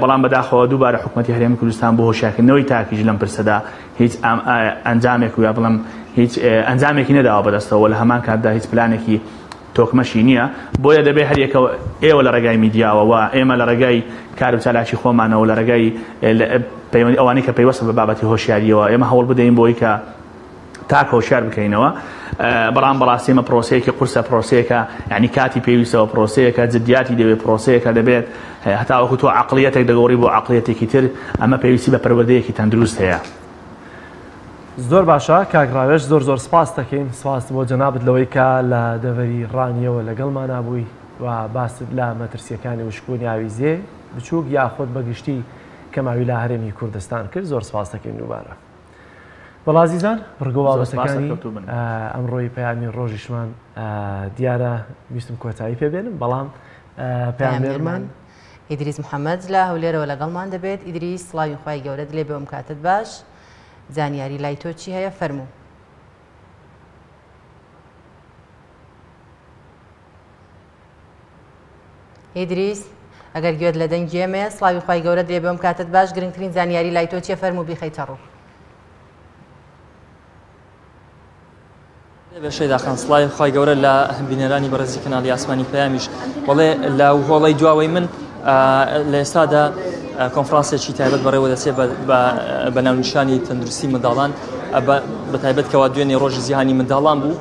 بەڵام بەداخەوە دووبارە حکوومەتی هەرێمی کوردستان بۆ هۆشیارکردنەوەی تاکیش لەم پرسەدا هیچ ئەنجامێک و یا بڵێم هیچ ئەنجامێکی نەداوە بەدەستەوە لە هەمان کاتدا هیچ پلانێکی تۆکمەشی نییە، بۆیە دەبێ هەریەکە ئێوە لە ڕێگای میدیاوە و ئێمە لە ڕێگای کار و چالاکی خۆمانەوە لە ڕێگای پەیوەندی ئەوانەی کە پەیوەستن بە بابەتی هۆشیارییەوە ئێمە هەوڵ بدەین بۆی کە تاک هۆشیار بکەینەوە بەڵام بەڕاستی ئەمە پرۆسەیەکی قورسە پرۆسەیەکە یعنی کاتی پێویستەوە پرۆسەیەکە جدیاتی دەوێت پرۆسەیەکە دەبێت هەتاوەکو تۆ عەقڵیەتێک دەگۆڕی بۆ عەقڵیەتێکی تر ئەمە پێویستی بە پەروەردەیەکی تەندروست هەیە. زۆر باشە کاک ڕاوێژ زۆر زۆر سپاست دەکەین سپاس بۆ جەنابت لەوەی کە لە دەڤەری ڕانیەوە لەگەڵمانا بووی و باست لە مەترسیەکانی وشکبوونی ئاوی زێ بچووک یاخود بە گشتی کەماوی لە هەرێمی کوردستان کرد زۆر سپاس دەکەین دووبارە بەڵا ئازیزان بڕگە زۆر سپاس بابەتەکانی سەرکەوتوو بن. ئەمڕۆی پەیامی ڕۆژیشمان دیارە ویستم کۆتایی پێ بێنم بەڵام پەیامنێرمان پەیامنێرمان ئیدریس محەمەد لە هەولێرەوە لەگەڵمان دەبێت ئیدریس سڵاوی خوای گەورەت لێ بێ ئەم کاتت باش زانیاری لای تۆ چی هەیە فەرموو. ئیدریس ئەگەر گوێت لە دەنگی ئێمەیە سڵاوی خوای گەورەت لێ بێ ئەم کاتت باش گرنگترین زانیاری لای تۆ چیە فەرموو بیخەیتە ڕوو. شەیدا خان سڵاوی خوای گەورە لە بینەرانی بەڕێزی کەناڵی ئاسمانی پەیامیش بەڵێ لە هۆڵی دواوەی من لە ئێستادا کۆنفرانسێکی تایبەت بەڕێوە دەچێت بە ناونیشانی تەندروستی منداڵان بە تایبەت کەوا دوێنێ ڕۆژی جیهانی منداڵان بوو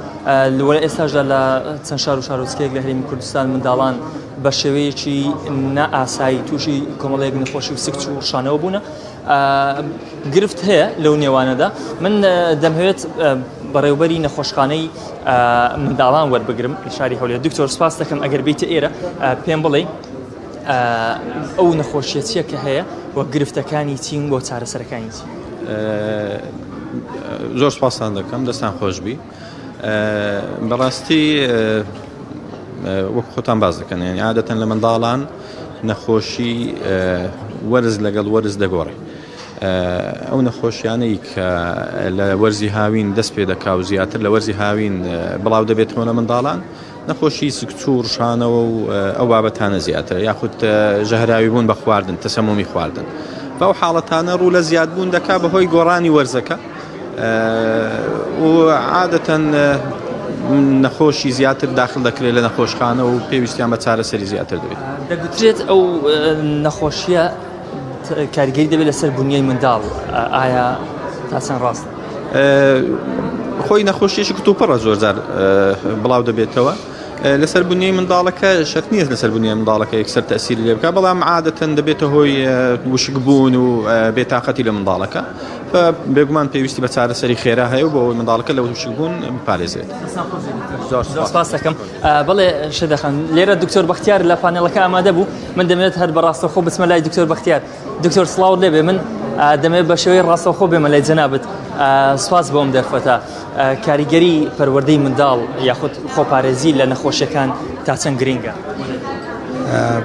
لەوەرە ئێستاشدا لە چەند شار و شارۆچکەیەک لە هەرێمی کوردستان منداڵان بە شێوەیەکی نائاسایی تووشی کۆمەڵێک نەخۆشی و سکچ و ڕشانەوە بوونە گرفت هەیە لەو نێوانەدا من دەمهەوێت بەڕێوبەری نەخۆشخانەی منداڵان وەربگرم لە شاری هەولێر دکتۆر سپاس دەکەم ئەگەر بیتە ئێرە پێم بڵێ ئەو نەخۆشیە چییە کە هەیە و گرفتەکانی چین بۆ چارەسەرەکانی چی زۆر سپاستان دەکەم دەستان خۆشببی بەڕاستی وەک خۆتان باز دەکەن یعنی عادەتەن لە منداڵان نەخۆشی وەرز لەگەڵ وەرز دەگۆڕێ. ئەو نەخۆشیانەی کە لە وەرزی هاوین دەست پێ دەکا و زیاتر لە وەرزی هاوین بڵاو دەبێتەوە لە منداڵان نەخۆشی سکچوو ڕشانەوە و ئەو بابەتانە زیاترە یاخود ژەهراوی بوون بە خواردن تەسەمومی خواردن بەو حاڵەتانە ڕوو لە زیادبوون دەکا بەهۆی گۆڕانی وەرزەکە و عادەتەن نەخۆشی زیاتر داخل دەکرێت لە نەخۆشخانە و پێویستیان بە چارەسەری زیاتر دەبێت. دەگوترێت ئەو نەخۆشیە کاریگەری دەبێت لەسەر بنیای منداڵ ئایا تا چەند ڕاستە؟ خۆی نەخۆشیەکی کتوپڕە زۆرجار بڵاو دەبێتەوە لەسەر بنیەی منداڵەکە شەرت نییە لەسەر بنیەی منداڵەکە یەکسەر تەسیری لێ بکات بەڵام عادەتەن دەبێتە هۆی وشکبوون و بێتاقەتی لە منداڵەکە بێگومان پێویستی بە چارەسەری خێرا هەیە و بۆ ئەوەی منداڵەکە لە وشکبوون بپارێزرێت. زۆر سپاس دەکەم. بەڵێ شەدەخان لێرە دکتۆر بەختیار لە پانێڵەکە ئامادە بوو من دەمێت هەر بە ڕاستەوخۆ بچمە لای دکتۆر بەختیار دکتۆر سڵاوت لێبێ من دەمەوێت بە شێوەی ڕاستەوخۆ بێمە لای جەنابت سپاس بۆم دەرفەتە کاریگەری پەروەردەی منداڵ یاخود خۆپارێزی لە نەخۆشیەکان تا چەند گرینگە؟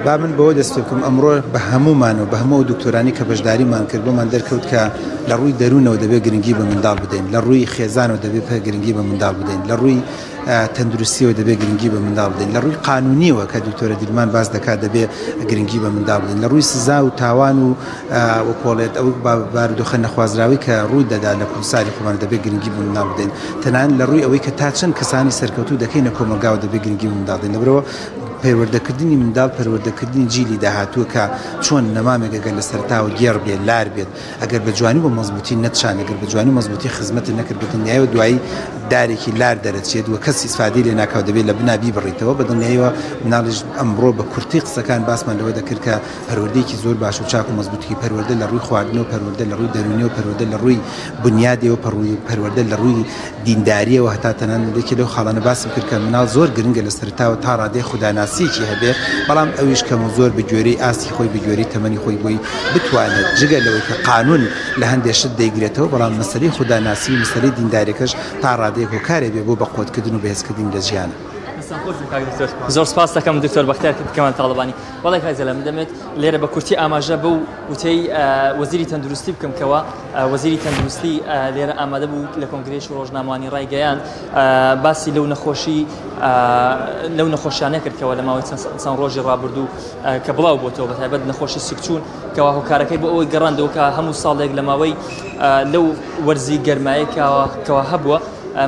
با من بەوە دەست پێ بکەم ئەمڕۆ بە هەموومان و بە هەموو ئەو دکتۆرانی کە بەشداریمان کرد بۆمان دەرکەوت کە لە ڕووی دەروونەوە دەبێت گرنگی بە منداڵ بدەین لە ڕووی خێزانەوە دەبێت گرنگی بە منداڵ بدەین لە ڕووی تەندروستیەوە دەبێت گرنگی بە منداڵ بدەین لە ڕووی قانونیەوە کە دکتۆرە دیلمان باس دەکات دەبێت گرنگی بە منداڵ بدەین لە ڕووی سزا و تاوان و وەکۆڵێت ئەو بارودۆخە نەخوازراوەی کە ڕوو دەدا لە کوردستانی خۆمان دەبێت گرنگی بە منداڵ بدەین تەنانەت لە ڕووی ئەوەی کە تا چەند کەسانی سەرکەوتوو دەکەینە کۆمەڵگاوە دەبێت گرنگی بە منداڵ بدەین لەبەرئەوە پەروەردەکردنی منداڵ پەروەردەکردنی جیلی داهاتووە کە چۆن نەمامێک ئەگەر لە سەرەتاوە گێڕ بێت لار بێت ئەگەر بە جوانی و مەزبووتی نەتچاند، ئەگەر بە جوانی و مەزبووتی خزمەتت نەکرد، بە دڵنیایەوە دوایی دارێکی لار دەرەچێت و کەس ئیسفادەی لێ ناکا و دەبێت لە بنا بیبڕیتەوە. بە دڵنیاییەوە مناڵیش ئەمڕۆ بە کورتی قسەکان باسمان لەوە دەکرد کە پەروەردەیەکی زۆر باش و چاک و مەزبووتی پەروەردە لە ڕووی خواردنەوە، پەروەردە لە ڕووی دەروونیەوە، پەروەردە لە ڕووی بونیادیەوە، پەروەردە لە ڕووی دینداریەوە هەتا تەنانەت یەکێ لەو خاڵانە باسم کرد کە مناڵ زۆر گرنگە لە سەرەتاوە تا ڕادەی خوداناسیەکی هەبێ بەڵام ئەویش کەم و زۆر بە گوێرەی ئاستی خۆی بە گوێرەی تەمەنی خۆی بۆی بتوانێت جگە لەوەی کە قانون لە هەندێ شت دەیگرێتەوە بەڵام مەسەلەی خوداناسی و مەسەلەی دینداریەکەش تا ڕادەیەک هۆکارێ بێ بۆ بەقوەتکردن و بەهێزکردنی لە ژیانا. زۆر سپاس دەکەم دکتۆر بەختیار کەمال تاڵەبانی. بەڵێ کاک جەلال من دەمەوێت لێرە بە کورتی ئاماژە بەو وتەی وەزیری تەندروستی بکەم کەوا وەزیری تەندروستی لێرە ئامادە بوو لە کۆنگرەیەکی ڕۆژنامەوانی ڕایگەیاند باسی لەو نەخۆشی لەو نەخۆشیانە کرد کەەوە لە ماوەی چەند ڕۆژی ڕابردوو کە بڵاو بۆتەوە بە تایبەت نەخۆشی سکچوون کەوا هۆکارەکەی بۆ ئەوەی گەڕاندەوە کە هەموو ساڵێک لە ماوەی لەو وەرزی گەرمایە کەوا هەبووە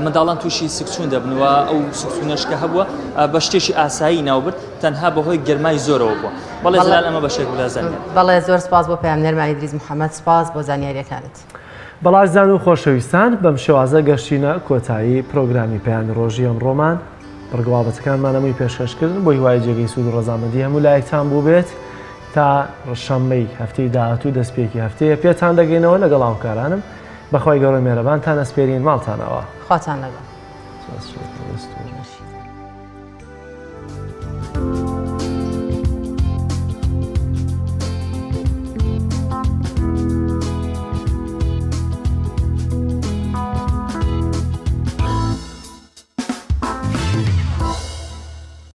منداڵان تووشی سکچوون دەبن و ئەو سکچوونەش کە هەبووە بە شتێکی ئاسایی ناوبرد تەنها بەهۆی گەرمای زۆرەوە بووە. بەڵێ زلال ئەمە بەشێک بوو لە زانیاری. بەڵێ زۆر سپاس بۆ پەیامنێرمان ئیدریس محەمەد سپاس بۆ زانیاریەکانت. بەڵێ ئازیزان و خۆشەویستان بەم شێوازە گەشتینە کۆتایی پرۆگرامی پەیامی ڕۆژی ئەمڕۆمان بڕگە بابەتەکانمان هەمووی پێشکەش کردن بۆ هیوای جێگەی سوود و ڕەزامەندی هەموو لایەکتان بووبێت تا شەممەی هەفتەی داهاتوو دەستپێکی هەفتەیە پێتان دەگەینەوە لەگەڵ هاوکارانم بەخوای گەورە مێرەبانتان ئەسپێرین ماڵتان ئاوا. خواتان لەگەڵ. سپاس.